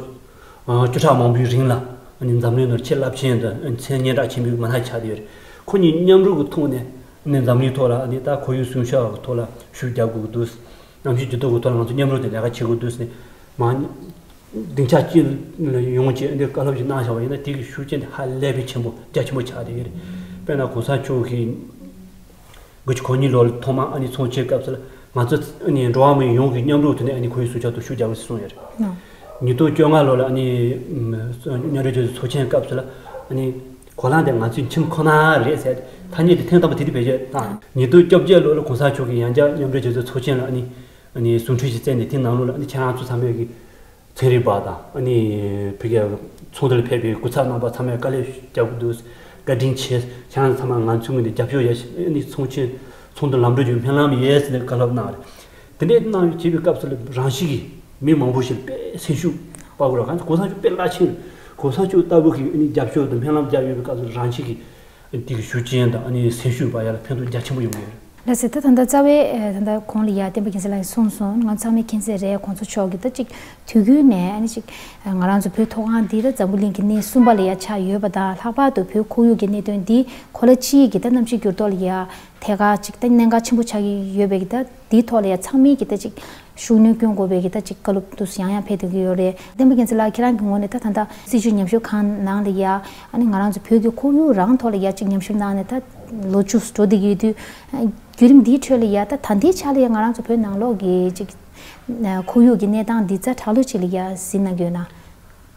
བཅུ་ཕྲག་མང་པོའི་རིང་ལ་ནི་འཛམ་གླིང་ནང་ཆེས་རླབས་ཆེན་དང་མཚན་སྙན་གྲགས་ཆེན་པོའི་མི་སྣ་ཆགས་བསྡད་ཡོད་རེད། ཁོ་གཉིས་མཉམ་རུབ་ཀྱི་ཐོག་ནས་ནི་འཛམ་གླིང་ཐོག་ལ་ནི་ད་ཁོར་ཡུག་སྲུང་སྐྱོབ་ཀྱི་ཐོག་ལ་ཤུགས་རྒྱག་དགོས་ཀྱི་འདུག་གནམ་གཤིས་འགྱུར་ལྡོག་གི་ཐོག་ལ་ང་ཚོ་མཉམ་རུབ་དང་ལས་ཀ་བྱེད་དགོས་འདུག་ཟེར་ནས་མང་སྡིངས་ཆ་གཅིག་ལ་ཡོང་བྱས་འདི་བཀའ་སློབ་ཞིག་གནང་བཞག་པ་ཡིན་ན་དེ་གི་ཤུགས་རྐྱེན་དེ་ཧ་ལས་པའི་ཆེན་པོ་རྒྱ་ཆེན་པོ་ཆགས་བསྡད་ཡོད་རེད། དཔེར་ན་གོང་ས་མཆོག་གིས་དགུ་བཅུ་གོ་གཉིས་ལོ་ལ་ཐོག་མ་ཨ་ནི་ཚོགས་ཆེན་སྐབས་སུ་ལ་ང་ཚོ་ཨ་ནི་འགྲོ་བ་མི་ཡོངས་ཀྱི་མཉམ་རུབ་ཐོག་ནས་ཨ་ནི་ཁོར་ཡུག་སྲུང་སྐྱོབ་ཐོག་ཤུགས་རྒྱག་དགོས་ཟེར་གསུངས་ཡོད་རེད། ཨ། ཉིས་སྟོང་བཅོ་ལྔ་ལོ་ལ་ཨ་ནི་མཉམ་འབྲེལ་རྒྱལ་ཚོགས་ཚོགས་ཆེན་སྐབས་སུ་ལ་ཨ་ནི། གོ་ལ་འདི་ང་ཚོའི་ཁྱིམ་ཁོ་ན་རེད་ཟེར་ཐ་སྙད་དེ་ཐེངས་དང་པོ་དེ་དུས་བེད་སྤྱོད་བཏང་། ཉིས་སྟོང་བཅོ་བརྒྱད་ལོ་ལ་གོང་ས་མཆོག་གིས་ཡང་བསྐྱར་མཉམ་འབྲེལ་རྒྱལ་ཚོགས་ཚོགས་ཆེན་ལ་ཨ་ནི་ཨ་ནི་གསུང་འཕྲིན་ཞིག་བསྩལ་ནས་དེའི་ནང་ལོགས་ལ་ཨ་ནི་ཁྱེད་རང་ཚོ་ཚང་མས་ཀྱི་ཚན་རིག་པ་དང་ཨ་ནི་ཕ་གིའི་ཚོགས་འདུ་ལ་ཕེབས་པའི་སྐུ་ཚབ་རྣམ་པ་ཚང་མས་དཀའ་ལས་རྒྱག་དགོས་འདུག་བཀའ་དྲིན་ཆེ། ཁྱེད་རང་ཚོ་ཚང་མ་ང་ཚོའི་ངོས་ནས་རྒྱབ་སྐྱོར་ཡོད། ཨ་ནི་ཚོགས་ཆེན་ཚོགས་འདུ་ལམ་འགྲོ་རྒྱུའི་སྨོན་ལམ་ཡོད་ཟེར་ནས་བཀའ་སློབ་གནང་བ་རེད། དེ་འདྲའི་གནང་བྱེད་པའི་སྐབས་སུ་ལ་རང་བཞིན་གྱིས་མི་མང་པོ་ཞིག་ལ་དཔེ་སེམས་ཤུགས་སྤར་དགོས་ར། གང་ཚེ་གོང་ས་མཆོག་དཔེ་རླབས་ཆེན་རེད། གོང་ས་མཆོག་ལྟ་བུ་གིས་ཨ་ནི་རྒྱབ་སྐྱོར་དང་སྨོན་ལམ་རྒྱག་ཡོད་པའི་སྐབས་སུ་རང་བཞིན་གྱིས་དེ་གི་ཤུགས་རྐྱེན་དང་ཨ་ནི་སེམས་ཤུགས་སྤར་ཡ་ལ་ཕན་ཐོགས་རྒྱ་ཆེན་པོ་ཡོང་གི་ཡོད་རེད། ལགས་སོ། ད་ད་ལྟ་རྩ་བའི་ད་ལྟ་གོང་ལ་ཡ་བསྟན་པ་རྒྱལ་མཚན་ལགས་ཀྱིས་གསུངས་སོང་། ང་ཚང་མས་མཁྱེན་གསལ་རེད། གོང་ས་མཆོག་གིས་ད་ཅིག་དུས་རྒྱུན་ནས་ཨ་ནི་ཅིག་ང་རང་ཚོ་བོད་མཐོ་སྒང་འདི་ད་འཛམ་བུ་གླིང་གི་གནས་གསུམ་པ་ལ་ཡ་ཆགས་ཡོད་པ་དང་ལྷག་པར་དུ་བོད་ཁོར་ཡུག་གི་གནད་དོན་འདི་གོ་ལ་སྤྱི་ཡི་གི་ད་གནམ་གཤིས་འགྱུར་ལྡོག་ལ་ཡ་ཐད་ཀར་ཅིག་ད་གནད་འགག་ཆེན་པོ་ཆགས་ཀྱི་ཡོད་པའི་གི་ད་འདིའི་ཐོག་ལ་ཡ་ཚང་མས་གི་ད་ཅིག་ཤུགས་སྣོན་སྐྱོན་དགོས་པའི་གི་ད་ཅིག་བཀའ་སློབ་དུ་ཡང་ཡང་ཕེབས་ཐུབ་ཀྱི་ཡོད་རེད། བསྟན་པ་རྒྱལ་མཚན་ལགས་ཁྱེད་རང་གི་ངོས་ནས་ད་ད་ལྟ་སྲིད་བྱུས་ཉམས་ཞིབ་ཁང་ནང་ལ་ཡ་ཨ་ནི་ང་རང་ཚོ་བོད་ཀྱི་ཁོར་ཡུག་རང་ཐོག་ལ་ཡ་ཅིག་ཉམས་ཞིབ་གནང་ནས་ད་ལོ་བཅུ་འགྲོ་བསྡད་ཀྱི་ཡོད་དུས་བརྒྱུད་རིམ་འདིའི་ཁྲོད་ལ་ཡ་ད་ད་ལྟའི་ཆ་ལ་ཡ་ང་རང་ཚོ་བོད་ནང་ལོགས་ཀྱི་ཅིག་ཁོར་ཡུག་གི་གནས་སྟངས་འདི་ཛ་དྲག་ལོས་ཅིག་ལ་ཡ་གཟིགས་གནང་གི་ཡོད་ན།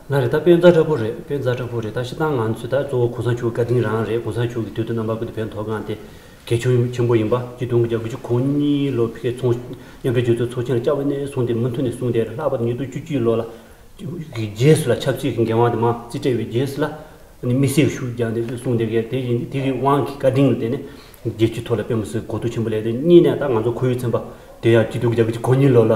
ལགས་རེད། ད་དཔེ་ཛ་དྲག་པོ་རེད། དཔེ་ཛ་དྲག་པོ་རེད། ད་སྤྱིར་བཏང་ང་ཚོས་ད་གཙོ་བོ་གོང་ས་མཆོག་བཀའ་དྲིན་རང་རེད། གོང་ས་མཆོག་གིས་དུས་དང་རྣམ་པ་ཀུན་ཏུ་བོད་མཐོ་སྒང་དེ་གལ་ཆེན་ཆེན་པོ་ཡིན་པ། ཆིག་སྟོང་དགུ་བརྒྱ་དགུ་བཅུ་གོ་གཉིས་ལོ་ཕ་གིའི་ཚོགས་མཉམ་འབྲེལ་རྒྱལ་ཚོགས་ཚོགས་ཆེན་ལ་བཅར་བ་ནས་བཟུང་སྟེ་མུ་མཐུད་ནས་གསུངས་བསྡད་རེད། ལྷག་པར་དུ་ཉིས་སྟོང་བཅུ་གཅིག་ལོ་ལ་གི་རྗེས་སུ་ལ་ཆབ་སྲིད་ཀྱི་འགན་དབང་དེ་མར་རྩིས་སྤྲད་པའི་རྗེས་སུ་ལ་ནི་དམིགས་བསལ་ཤུགས་རྒྱག་ནས་གསུངས་བསྡད་ཀྱི་རེད། དེ་བཞིན་དེ་གི་དབང་གིས་བཀའ་དྲིན་ལ་བརྟེན་ནས་རྒྱལ་སྤྱིའི་ཐོག་ལ་དཔེ་མི་སྲིད་གོ་རྟོགས་ཆེན་པོ་སླེབས་ཏེ། གཉིས་ནས་ད་ང་ཚོ་ཁོར་ཡུག་ཚན་པ་དེ་ཡང་ཆིག་སྟོང་དགུ་བརྒྱ་དགུ་བཅུ་གོ་གཉིས་ལོ་ལ་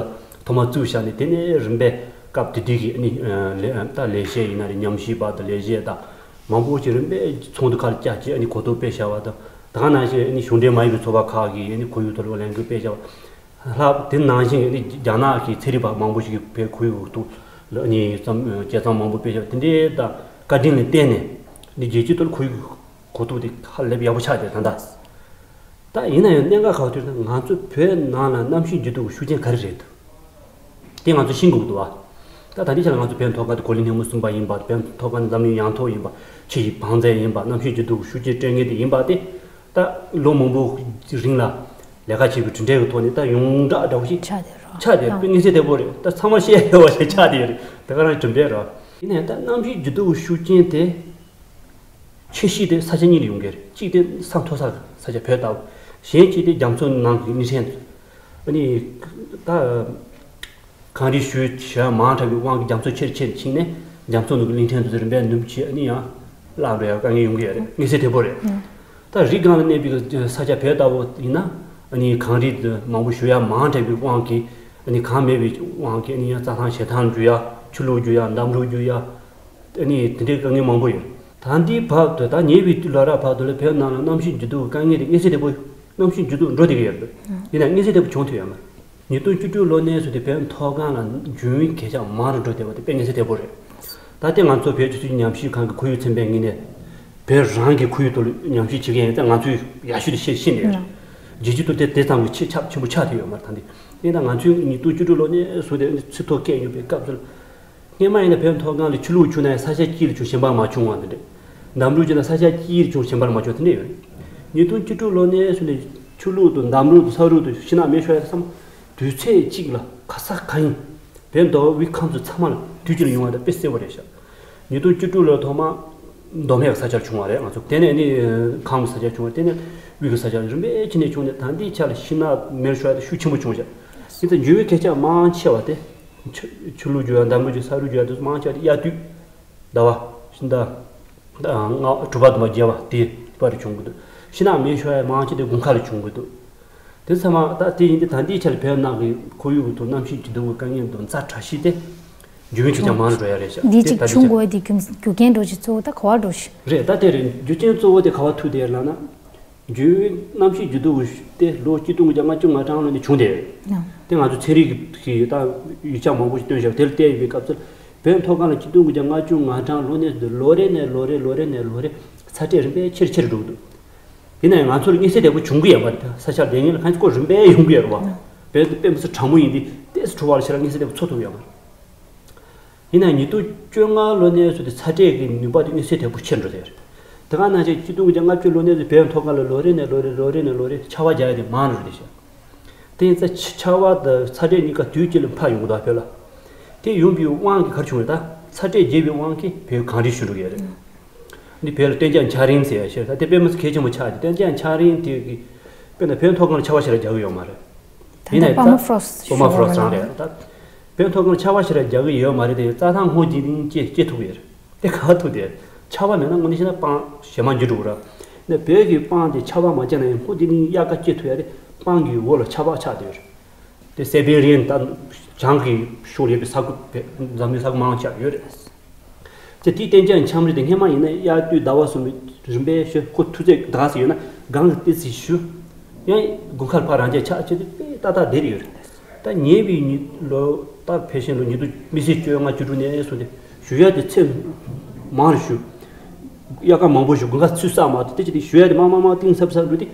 ཐོག་མར་བཙུགས་བཞག་ནས་དེ་ནས་རིམ་པས་སྐབས་དེ་དུས་ཀྱི་ཨ་ནི་ལས་ད་ལས་བྱེད་ཡིན་ན་རེད། ཉམས་ཞིབ་པ་དང་ལས་བྱེད་དང་མང་པོ་ཞིག་རིམ་པས་ཚོགས་འདུ་ཁག་ལ་བཅར་བྱས་ཨ་ནི་གོ་རྟོགས་སྤེལ་བཞག་པ་དང་། ད་ག་ནང་བཞིན་ཨ་ནི་གཞུང་འབྲེལ་མ་ཡིན་པའི་ཚོགས་པ་ཁག་གིས་ཨ་ནི་ཁོར་ཡུག་ཐོག་ལ་ལས་འགུལ་སྤེལ་བཞག་པ། ལྷག་དེ་ནང་བཞིན་ཨ་ནི་རྒྱ་ནག་གི་ཚན་རིག་པ་མང་པོ་ཞིག་གིས་བོད་ཁོར་ཡུག་ཐོག་ལ་ཨ་ནི་བརྩམས་དཔྱད་རྩོམ་མང་པོ་སྤེལ་བཞག་པ་དེ་འདྲའི་ད་བཀའ་དྲིན་ལ་བརྟེན་ནས་ཨ་ནི་རྒྱལ་སྤྱིའི་ཐོག་ལ་ཁོར་ཡུག་གོ་རྟོགས་དེ་ཧ་ལས་པ་ཡག་པོ་ཆགས་བསྡད་ད་ལྟ། ད་ཡིན་ན་ཡང་གནད་འགག་ག་པར་ཐུག་ན་ང་ཚོ་བོད་ནང་ལ་གནམ་གཤིས་འགྱུར་ལྡོག་གི་ཤུགས་རྐྱེན་ག་རེ་རེད་འདུག་དེ་ང་ཚོ་ཤེས་དགོས་ཀྱི་འདུག་བ། ད་ད་ལྟའི་ཆ་ལ་ང་ཚོ་བོད་མཐོ་སྒང་དེ་གོ་ལའི་སྣེ་མོ་གསུམ་པ་ཡིན་པ། བོད་མཐོ་སྒང་འཛམ་གླིང་ཡང་ཐོག་ཡིན་པ། ཆུ་ཡི་བང་མཛོད་ཡིན་པ། གནམ་གཤིས་འགྱུར་ལྡོག་གི་ཤུགས་རྐྱེན་སྤྲོད་མཁན་དེ་ཡིན་པ་དེ། ད་ལོ་མང་པོ་རིང་ལ་ལས་ཀ་བྱས་པའི་གྲུབ་འབྲས་ཀྱི་ཐོག་ནས་ད་ཡོངས་གྲགས་འདྲ་བོ་ཞིག་ཆགས་བསྡད་རོགས། ཆགས་བསྡད་རེད། དངོས་གནས་དེ་པོ་རེད། ད་ཚང་མ་བཤད་ཡོད་པ་ཞིག་ཆགས་བསྡད་ཡོད་རེད། དེ་ག་རང་གྲུབ་འབྲས་རེད། ཡིན་ནའང་ད་གནམ་གཤིས་འགྱུར་ལྡོག་ཤུགས་རྐྱེན་དེ་ཆེ་ཤོས་དེ་ས་ཆ་གཉིས་ལ་ཡོང་གི་རེད། གཅིག་དེ་ས་མཐོ་ས་ས་ཆ་བོད་ལྟ་བུ། གཞན་གཅིག་དེ་རྒྱ་མཚོ་ནང་གི་གླིང་ཕྲན་ཚོ། ཨ་ནི་ད་གངས་རི་ཞུ་ཞུ་ཡག་མང་དྲགས་པའི་དབང་གིས་རྒྱ་མཚོ་ཆེར་ཆེར་ཕྱིན་ནས་རྒྱ་མཚོ་ནང་གི་གླིང་ཕྲན་དེ་ཚོ་རིམ་པས་ནུབ་ཕྱིན། ཨ་ནི་ཡང་བརླག་འགྲོ་ཡག་དཀའ་ངལ་ཡོང་གི་ཡོད་རེད། དངོས་གནས་དེ་པོ་རེད། ད་རི་སྒང་ལ་གནས་པའི་ས་ཆ་བོད་ལྟ་བུ་ཡིན་ན། ཨ་ནི་གངས་རི་དེ་མང་པོ་ཞུ་ཡག་མང་དྲགས་པའི་དབང་གིས། ཨ་ནི་གངས་མེད་པའི་དབང་གིས། ཨ་ནི་ཡང་རྩྭ་ཐང་བྱེ་ཐང་རྒྱུ་ཡག་ཆུ་ལོག་རྒྱུ་ཡག་འདམ་རུད་རྒྱུ་ཡག་ཨ་ནི་དེ་འདྲའི་དཀའ་ངལ་མང་པོ་ཡོད། ད་ལྟའི་བར་དུ། ད་ཉེ་བའི་ལོ་རབས་བར་དུ་ལ་བོད་ནང་ལ་གནམ་གཤིས་འགྱུར་ལྡོག་གི་དཀའ་ངལ་དེ་མངོན་གསལ་དོད་པོ། གནམ་གཤིས་འགྱུར་ལྡོག་འགྲོ་བསྡད་ཀྱི་ཡོད་རེད། ཡིན་ནའང་མངོན་གསལ་དོད་པོ་བྱུང་ཐུབ་ཡོད་མ་རེད། ཉིས་སྟོང་བཅུ་དྲུག་ལོ་ནས་བཟུང་སྟེ་བོད་མཐོ་སྒང་ལ་འབྱུང་བའི་གས་ཆག་མང་རུ་འགྲོ་བསྡད་པ་དེ་དཔེ་མངོན་གསལ་དོད་པོ་རེད། ད་ལྟའི་ང་ཚོ་བོད་ཀྱི་སྲིད་བྱུས་ཉམས་ཞིབ་ཁང་གི་ཁོར་ཡུག་ཚན་པའི་ངོས་ནས་བོད་རང་གི་ཁོར་ཡུག་ཐོག་ལ་ཉམས་ཞིབ་བྱེད་མཁན་ཡིན་ཙང་ང་ཚོས་ཡག་ཤོས་དེ་ཤེས་ཤེས་ནས་ཡོད་རེད། རྒྱལ་སྤྱི་དུ་དེ་དེ་ཙམ་གྱི་ཆེས་ཁྱབ་ཆེན་པོ་ཆགས་ཐུབ་ཡོད་མ་རེད། ད་འདི་ཡིན་ན་ང་ཚོས་ཉིས་སྟོང་བཅུ་དྲུག་ལོ་ནས་བཟུང་སྟེ་ཚིག་ཐོ་བཀོད་ཡོད་པའི་སྐབས་སུ། སྔོན་མ་ཡིན་ན་བོད་མཐོ་སྒང་ལ་ཆུ་ལོག་བྱུང་ན་ཡང་ས་ཆ་གཅིག་ལ་བྱུང་། གཞན་པར་མ་བྱུང་བ་འདི་འདྲ། འདམ་རུད་བྱུང་ན་ས་ཆ་གཅིག་ལ་བྱུང་། གཞན་པར་མ་བྱུང་། དེ་འདྲ་ཡོད་རེད། ཉིས་སྟོང་བཅུ་དྲུག་ལོ་ནས་བཟུང་ནས་ཆུ་ལོག་དང་འདམ་རུད་དང་ས་རུད་དང་ཤིང་ནགས་མེ་ཤོར་ཡག་དེ་ཚང་མ་དུས་ཚོད་གཅིག་ལ་ག་ས་ག་ཡིན། བོད་མདོ་དབུས་ཁམས་གསུམ་ཚང་མ་ལ་དུས་གཅིག་ལ་ཡོང་བ་དེ་དཔེ་གསལ་པོ་རེད་ཤག་ཉིས་སྟོང་བཅུ་དྲུག་ལོར་ཐོག་མ་མདོ་སྨད་ས་ཆར་བྱུང་བ་རེད། ང་ཚོ་དེ་ནས་ནི་ཁམས་ས་ཆར་བྱུང་བ། དེ་ནས་དབུས་ཀྱི་ས་ཆར་རིམ་པས་ཕྱིན་ནས་བྱུང་ནས་ད་ལྟའི་ཆ་ལ་ཤིང་ནགས་མེར་ཤོར་ཡག་དེ་ཤུགས་ཆེན་པོ་བྱུང་ཤག་དེ་ལྟར་འབྱུང་བའི་གས་ཆག་མང་ཆེ་བ་དེ། ཆུ་ཆུ་ལོག་རྒྱུ་ཡག་འདམ་རུད་རྒྱུ་ས་རུད་རྒྱུ་ཡག་དེ་མང་ཆེ་བ་དེ་དབྱར་དུས་ཟླ་བ་ཕྱི་ཟླ་ལྔ་དྲུག་པ་དང་བརྒྱད་པ་དེ་བར་བྱུང་གི་འདུག་ཤིང་ནགས་མེ་ཤོར་ཡག་མང་ཆེ་དེ་དགུན་ཁ་ལ་བྱུང་གི་འདུག་དེ་ཚང་མ་ད་དེ་ཡིན་དུས་ད་ལྟའི་ཆར་བོད་ནང་གི་ཁོར་ཡུག་གི་ཐོག་གནམ་གཤིས་ཀྱི་འགྱུར་ལྡོག་གི་དཀའ་ངལ་དང་ཛ་དྲག་ཤོས་དེ་འབྱུང་བའི་གས་ཆག་མང་རུ་འགྲོ་ཡག་རེད་ཤག་འདི་དེ་གཅིག་ད་ལྟའི་བྱུང་ཆར་དགོས་དེ་རྒྱུ་རྒྱུ་རྐྱེན་འདྲ་ཅིག་གཙོ་བོ་ད་ག་བ་འགྲོ་ཤི། རེད། ད་དེ་རེད། རྒྱུ་རྐྱེན་གཙོ་བོ་དེ་ག་བ་ཐུག་དེ་ལབ་ན། རྒྱུན་གནམ་གཤིས་འགྱུར་ལྡོག་དེ་ལོ་ཆིག་སྟོང་དགུ་བརྒྱ་ལྔ་བཅུ་ང་གྲངས་ལོ་ནས་བྱུང་སྟེ། དེ་ང་ཚོ་ཚན་རིག་གི་ད་ཡིག་ཆ་མང་པོ་ཞིག་བཏོན་བཞག་དེ་ལ་བལྟས་ཡོད་པའི་སྐབས་སུ། བོད་མཐོ་སྒང་ལ་ཆིག་སྟོང་དགུ་བརྒྱ་ལྔ་བཅུ་ང་གྲངས་ལོ་ནས་ལོ་རེ་ནས་ལོ་རེ་ལོ་རེ་ནས་ལོ་རེ་ཚ་དྲོད་རིམ་པས་ཆེར་ཆེར་འགྲོ་གི་འདུག་ཡིན་ནའང་ང་ཚོར་མངོན་གསལ་དོད་པོ་བྱུང་གི་ཡོད་མ་རེད། ད་ས་ཆར་བསྡད་མཁན་ལ་གང་ཅི་ཁོ་རིམ་པས་ཡོང་གི་ཡོད་རེད་བ། བོད་དུ་དཔེ་མི་སྲིད་གྲང་མོ་ཡིན་དུས་ཏོག་ཙམ་དྲོ་བ་ལ་ཕྱིར་མངོན་གསལ་དོད་པོ་ཚོར་ཐུབ་ཡོད་མ་རེད། ཡིན་ནའང་ཉིས་སྟོང་བཅོ་ལྔ་ལོ་ནས་བཟུང་སྟེ་ཚ་དྲོད་ཀྱི་ནུས་པ་དེ་མངོན་གསལ་དོད་པོ་ཆེར་འགྲོ་བསྡད་ཡོད་རེད། དེ་ག་ནང་བཞིན་ཆིག་སྟོང་དགུ་བརྒྱ་ལྔ་བཅུ་ལོ་ནས་བཟུང་བོད་མཐོ་སྒང་ལ་ལོ་རེ་ནས་ལོ་རེ་ལོ་རེ་ནས་ལོ་རེ་ཆར་པ་རྒྱག་ཡ་དེ་མང་རུ་འགྲོ་བསྡད་ཤག་དེ་ཡིན་ཙང་ཆ་ཆར་པ་དང་ཚ་དྲོད་གཉིས་ཀ་དུས་གཅིག་ལ་འཕར་ཡོང་གི་འདུག་བོད་ལ། དེ་ཡོང་པའི་དབང་གིས་ག་རེ་བྱུང་རེད། ད་ཚ་དྲོད་རྒྱས་པའི་དབང་གིས་བོད་གངས་རི་ཞུ་འགྲོ་གི་ཡོད་རེད། འདི་བོད་ལ་གཏན་འཇགས་འཁྱགས་རོམ་ཟེར་ཡ་ཞིག་ད་དེ་དཔེ་མི་སྲིད་གལ་ཆེན་པོ་ཆགས་ཏེ། གཏན་འཇགས་འཁྱགས་རོམ་དེ་གི་དཔེར་ན་བོད་མཐོ་སྒང་ལ་ཆར་པ་ཞེ་དྲག་རྒྱག་གི་ཡོད་མ་རེད། ད་ཡིན་ལྟར་ནའི་པར་མ་ཕོ་རོ་སི་པར་མ་ཕོ་རོ་སི་རང་རེད། ད་བོད་མཐོ་སྒང་ལ་ཆར་པ་ཞེ་དྲག་རྒྱག་གི་ཡོད་མ་རེད་དེ། རྩྭ་ཐང་སྔོ་ལྗང་ལྗང་སྐྱེ་སྐྱེ་ཐུབ་ཀྱི་རེད། དེ་ག་ཐུབ་དེ། ཆར་པ་མེད་ན་དངོས་གནས་བཤད་ན་སྤང་ཞེ་མ་འགྱུར་འགྲོ་གི་རེད། ནས་བོད་ཀྱི་སྤང་དེ་ཆར་པ་མ་བརྒྱབ་ན་ཡང་སྔོ་ལྗང་ལྗང་དབྱར་ཁ་སྐྱེ་ཐུབ་ཡ་དེ་སྤང་གི་འོག་ལ་ཆར་པ་ཆགས་བསྡད་ཡོད་རེད། དེ་སེ་བེ་རི་ཡན་ད་བྱང་གི་ཕྱོགས་ཡོད་པའི་ས་ཁུལ་བོད་འཛམ་གླིང་ས་ཁུལ་མང་ཆེ་བ་ཡོད་རེད། དེ་དེའི་གཏན་འཇགས་འཁྱགས་རོམ་དེ་སྔོན་མ་ཡིན་ན་དབྱར་དུས་ཟླ་བ་གསུམ་རིམ་པས་ཞུ་ཁོ་ཐུག་ཚད་ད་ག་ཚོད་ཡོད་ན་སྒང་གི་ཏོག་ཙམ་ཞུ། ཡང་དགུན་ཁར་ཕར་རང་འཇགས་ཆགས་བྱས་ཏེ་དཔེ་ཏག་ཏག་བསྡད་ཡོད་རེད། ད་ཉེ་བའི་ཉི་ལོ་ད་ཕལ་ཆེར་ལོ་ཉིས་སྟོང་མི་ཚེ་བཅོ་ལྔ་བཅུ་དྲུག་ནས་བཟུང་སྟེ་ཞུ་ཡ་དེ་ཚད་མང་རུ་ཞུ། དབྱར་ཁ་མང་པོ་ཞུ། དགུན་ཁ་ཚུད་ས་མ་གཏོགས་དེ་ཅི་སྟེ་ཞུ་ཡ་དེ་མང་མང་མང་གཏིང་ཟབ་ཟབ་འགྲོ་དུས།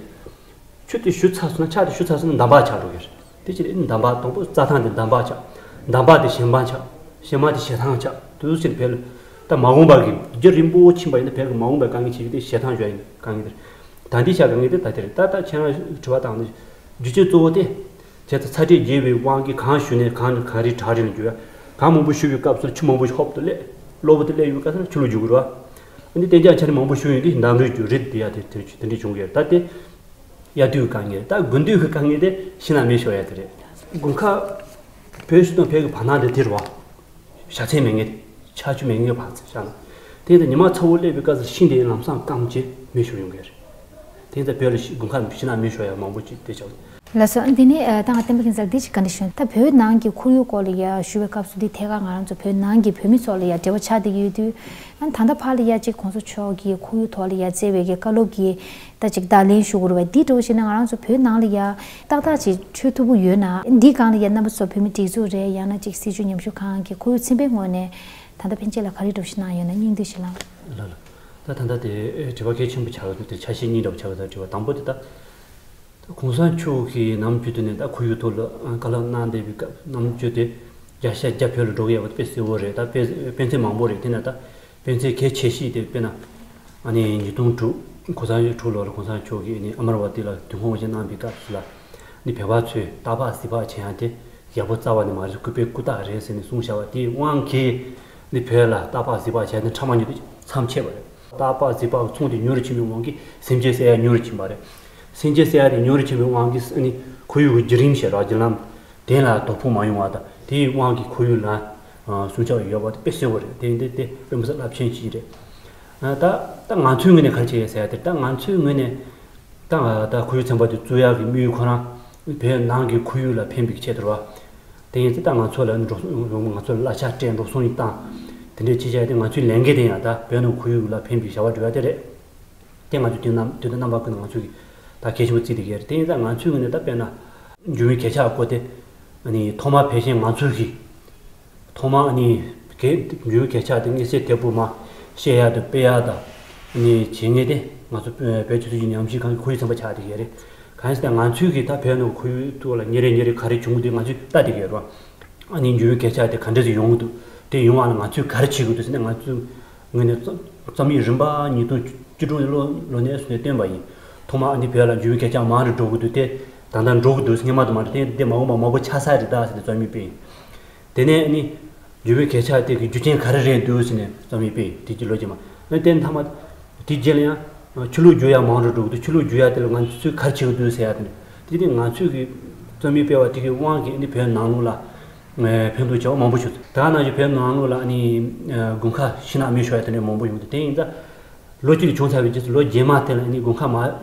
ཆུ་དེ་ཞུ་ཚར་སོང་ན་ཆར་དེ་ཞུ་ཚར་སོང་ན་འདམ་བག་ཆགས་འགྲོ་གི་རེད། དེ་ཕྱིར་འདམ་བག་དང་པོ་རྩྭ་ཐང་དེ་འདམ་བག་ཆགས། འདམ་བག་དེ་བྱེ་མ་ཆགས། བྱེ་མ་དེ་བྱེ་ཐང་ཆགས། དེ་ཚོ་ཕྱིར་བོད་ལ་ད་མ་འོངས་པ་གི་རྒྱུན་རིང་པོ་ཕྱིན་པ་ཡིན་ན་བོད་ཀྱི་མ་འོངས་པའི་དཀའ་ངལ་ཆེ་ཤོས་དེ་བྱེ་ཐང་ཞོག་ཡིན་དཀའ་ངལ་དེ་རེད། ད་ལྟའི་ཆར་དཀའ་ངལ་དེ་ད་དེ་རེད། ད་ལྟ་ཁྱེད་རང་དྲི་བ་བཏང་ནས་རྒྱུ་རྐྱེན་གཙོ་བོ་དེ། བྱས་ཙང་ཚ་དྲོད་རྒྱས་པའི་དབང་གིས་གངས་ཞུ་ནས་གངས་གངས་རི་བྲག་རི་ལ་རྒྱུ་ཡ། གངས་མང་པོ་ཞུ་བའི་སྐབས་སུ་ཆུ་མང་པོ་ཞིག་ཧོབ་ཏེ་སླེབས། གློ་བུར་དུ་སླེབས་ཡོང་བའི་སྐབས་སུ་ཆུ་ལོག་རྒྱུག་གི་རེད་བ། ཨ་ནི་གཏན་འཇགས་འཁྱགས་རོམ་མང་པོ་ཞུ་ཡོང་དུས་འདམ་རུད་རྒྱུག་རེད་དེ་ཡ་དེ་དེ་དེ་འདྲ་བྱུང་གི་རེད། ད་དེ། དབྱར་དུས་ཀྱི་དཀའ་ངལ། ད་དགུན་དུས་ཀྱི་དཀའ་ངལ་དེ་ཤིང་ནགས་མེ་ཤོར་ཡ་དེ་རེད། དགུན་ཁ། བོད་ཕྱི་ནང་བོད་ཀྱི་བར་སྣང་དེ་དེ་རེད་བ། བྱ་ཚན་མེད་མཁན། ཆར་ཆུ་མེད་མཁན་གྱི་བར་ཆ་བཞག་ན། དེ་ཡིན་ཙང་ཉི་མ་ཚ་བོ་སླེབས་པའི་སྐབས་སུ་ཤིང་དེ་ལམ་སང་སྐམ་བྱས་མེ་ཤོར་ཡོང་གི་རེད། དེ་ཡིན་ཙང་བོད་ལ་ཤི་དགུན་ཁ་ཤིང་ནགས་མེ་ཤོར་ཡ་མང་པོ་ཅིག་དེ་ཆགས། ལགས་སོ། འདི་ནི་ད་ང་བསྟན་པ་རྒྱལ་མཚན་འདི་ཅིག་བཀའ་འདྲི་ཞུ། ད་བོད་ནང་གི་ཁོར་ཡུག་སྐོར་ལ་ཡ་ཞུ་བའི་སྐབས་སུ་འདི་ཐད་ཀར་ང་རང་ཚོ་བོད་ནང་གི་བོད་མི་ཚོ་ལ་ཡ་འབྲེལ་བ་ཆགས་བསྡད་ཀྱི་ཡོད་དུས། ཨ་ནི་ད་ལྟ་ཕར་ལ་ཡ་ཅིག་གོང་ས་མཆོག་གིས་ཁོར་ཡུག་ཐོག་ལ་ཡ་བསྩལ་བའི་གི་བཀའ་སློབ་ཀྱི་ད་ཅིག་བརྡ་ལན་ཞུ་དགོས་རེད་བ། འདི་འདྲ་བོ་བྱས་ན་ང་རང་ཚོ་བོད་ནང་ལ་ཡ་ཏག་ཏག་ཅིག་འཕྲོད་ཐུབ་ཀྱི་ཡོད་ན། འདིའི་སྒང་ལ་ཡ་རྣམ་པ་ཚོ་བོད་མི་སྒྲིག་འཛུགས་རེད། ཡང་ན་ཅིག་སྲིད་བྱུས་ཉམས་ཞིབ་ཁང་གི་ཁོར་ཡུག་ཚན་པའི་ངོས་ནས་ད་ལྟ་ཕན་ཆད་ལ་ག་རེ་འདྲ་བོ་ཞིག་གནང་ཡོད་ན་སྙིང་བསྡུས་ཤིག་གནང་། ལགས་ལགས། ད་ད་ལྟ་དེ་དྲི་བ་གལ་ཆེན་པོ་ཆགས་ཀྱི་འདུག་དེ་ཆ་ཤས་གཉིས་འདྲ་བོ་ཆགས་ཀྱི་འདུག་དྲི་བ་དང་པོ་དེ་ད། གོང་ས་མཆོག་གིས་ནམ་རྒྱུན་དུ་ནས་ད་ཁོར་ཡུག་ཐོག་ལ་བཀའ་སློབ་གནང་བསྡད་པའི་སྐབས་ནམ་རྒྱུན་དེ་བརྒྱ་ཆ་བརྒྱ་བོད་ལ་འགྲོ་གི་ཡོད་པ་དཔེ་གསལ་པོ་རེད། ད་དཔེ་དཔེ་མཚོན་མང་པོ་རེད། དེ་ནས་ད་དཔེ་མཚོན་གལ་ཆེ་ཤོས་དེ་དཔེར་ན་ཨ་ནི་ཉིས་སྟོང་དྲུག་ གོང་ས་མཆོག་ལོ་ལ་གོང་ས་མཆོག་གིས་ནི་ཨ་མ་ར་བ་ཏི་ལ་དུས་འཁོར་དབང་ཆེན་གནང་པའི་སྐབས་སུ་ལ་ནི་བོད་པ་ཚོས་སྟག་ལྤགས་གཟིག་ལྤགས་བྱེད་ཡ་དེ་ཡག་པོ་རྩ་བ་ནས་མ་རེད། སྐུད་པའི་སྐུ་རྟགས་རེད་ཟེར་ནས་གསུངས་བཞག་པ་དེའི་དབང་གིས་ནི་བོད་ལ་སྟག་ལྤགས་གཟིག་ལྤགས་བྱེད་ཡ་དེ་ཕྲ་མ་ཉུང་དུ་མཚམས་ཆད་པ་རེད། སྟག་ལྤགས་གཟིག་ལྤགས་ཚོང་དེ་ཉུང་རུ་ཕྱིན་པའི་དབང་གིས་སེམས་ཅན་བསད་ཡ་ཉུང་རུ་ཕྱིན་པ་རེད། སེམས་ཅན་བསད་ཡ་དེ་ཉུང་རུ་ཕྱིན་པའི་དབང་གིས་ནི་ཁོར་ཡུག་གི་བརྒྱུད་རིམ་བྱེད་རོགས་བརྒྱུད་ལམ་དེ་ལ་དོ་ཕོག་མ་ཡོང་བ་དང་དེའི་དབང་གིས་ཁོར་ཡུག་ལ་སྲུང་སྐྱོབ་ཡོད་པ་དེ་དཔེ་གསལ་པོ་རེད། དེ་འདི་དེ་དཔེ་མི་སྲིད་རླབས་ཆེན་ཞིག་རེད། ད་ད་ང་ཚོའི་ངོས་ནས་ག་རེ་བྱེད་ཡས་ཟེར་ཡ་དེ། ད་ང་ཚོའི་ངོས་ནས་ད་ད་ཁོར་ཡུག་ཚན་པ་དེ་བཙུགས་ཡག་གི་དམིགས་ཡུལ་ཁོ་རང་བོད་ནང་གི་ཁོར་ཡུག་ལ་ཕན་པའི་ཆེད་དུ་རེད་བ། དེ་ཡིན་ཚེ་ད་ང་ཚོ་ལ་འགྲོ་སོང་ང་ཚོ་ལ་གླ་ཆ་སྤྲད་འགྲོ་སོང་ཡིན་བཏང་། དེ་འདྲའི་ཅི་བྱ་ཡ་དེ་ང་ཚོའི་ལས་འགན་དེ་ཡང་ད་བོད་ནང་ཁོར་ཡུག་ལ་ཕན་པའི་བྱ་བ་སྒྲུབ་ཡ་དེ་རེད། དེ་ང་ཚོས་དུས་ནམ་དུས་དང་རྣམ་པ་ཀུན་ཏུ་ང་ཚོས་ད་གལ་ཆེན་པོ་བརྩིས་བསྡད་ཀྱི་རེད། དེ་ཡིན་ཙང་ང་ཚོའི་ངོས་ནས་ད་དཔེར་ན་འབྱུང་བའི་གོད་ཆག་སྐོར་དེ་ཨ་ནི་ཐོག་མར་ཕལ་ཆེར་ང་ཚོས་ཀྱིས་ཐོག་མར་ཨ་ནི་གལ་འབྱུང་བའི་གོད་ཆག་དེ་མངོན་གསལ་དོད་པོ་མར་ཤེས་ཡ་དང་སྤེལ་ཡ་དང་ཨ་ནི་བྱེད་མཁན་དེ་ང་ཚོ་བོད་ཆོས་སྲིད་ཀྱི་ཉམས་ཞིབ་ཁང་གི་ཁོར་ཡུག་ཚན་པ་ཆགས་བསྡད་ཀྱི་རེད། གང་ཡིན་ཟེར་ན་ང་ཚོས་ཀྱིས་ད་བོད་ནང་ཁོར་ཡུག་ཐོག་ལ་ཉིན་རེ་ཉིན་རེ་ག་རེ་བྱུང་གི་འདུག་ང་ཚོས་ལྟ་བསྡད་ཀྱི་ཡོད་རེད་བ། ཨ་ནི་འབྱུང་བའི་གོད་ཆག་དེ་ག་འདྲ་ཞིག་ཡོང་གི་འདུག་དེ་ཡོང་བ་ལ་ང་ཚོས་ག་རེ་བྱེད་དགོས་འདུག་ཟེར་ན། ང་ཚོའི་ངོས་ནས་རྩོམ་རྩོམ་ཡིག་རིམ་པ་ཉིས་སྟོང་བཅུ་དྲུག་ལོ་ལོ་ནས་བཟུང་ནས་བཏོན་པ་ཡིན། ཐོག་མར་ཨ་ནི་བོད་ལ་འབྱུང་བའི་གོད་ཆག་མང་རུ་འགྲོ་གི་འདུག་དེ་ད་ལྟ་འགྲོ་གི་འདུག་སྔོན་མ་དང་མ་འདྲ་དེ་འདི་མ་འོངས་པ་མང་པོ་ཆགས་ས་རེད་ད་ཟེར་ནས་རྩོམ་ཡིག་སྤེལ་ཡིན། དེ་ནས་ཨ་ནི་འབྱུང་བའི་གོད་ཆག་དེ་གི་རྒྱུ་རྐྱེན་ག་རེ་རེད་འདུག་ཟེར་ནས་རྩོམ་ཡིག་སྤེལ་ཡིན། དེ་གི་ལོ་རྗེས་མ་ཨ་ནི་དེ་མཐའ་མ་དེ་རྗེས་ལ་ཡང་ཆུ་ལོག་རྒྱུག་ཡ་མང་རུ་འགྲོ་གི་འདུག་ཆུ་ལོག་རྒྱུག་ཡ་དེ་ལ་ང་ཚོས་ག་རེ་བྱེད་ཀྱི་འདུག་ཟེར་ཡ་དེ་འདྲ། དེ་དེ་ང་ཚོས་ཀྱི་རྩོམ་ཡིག་སྤེལ་བ་དེ་གི་དབང་གིས་ཨ་ནི་བོད་ནང་ལོགས་ལ་ཕན་ཐོགས་བྱ་བ་མང་པོ་བྱུང་། ད་ནང་བཞིན་བོད་ནང་ལོགས་ལ་ཨ་ནི་དགུན་ཁ་ཤིང་ནགས་མེ་ཤོར་ཡ་དེ་འདྲ་མང་པོ་ཡོང་དུས། དེ་ཡིན་ཙང་ལོ་གཅིག་བྱུང་ཚར་བའི་རྗེས་སུ་ལོ་རྗེས་མ་དེ་ལ་ཨ་ནི་དགུན་ཁ་མ་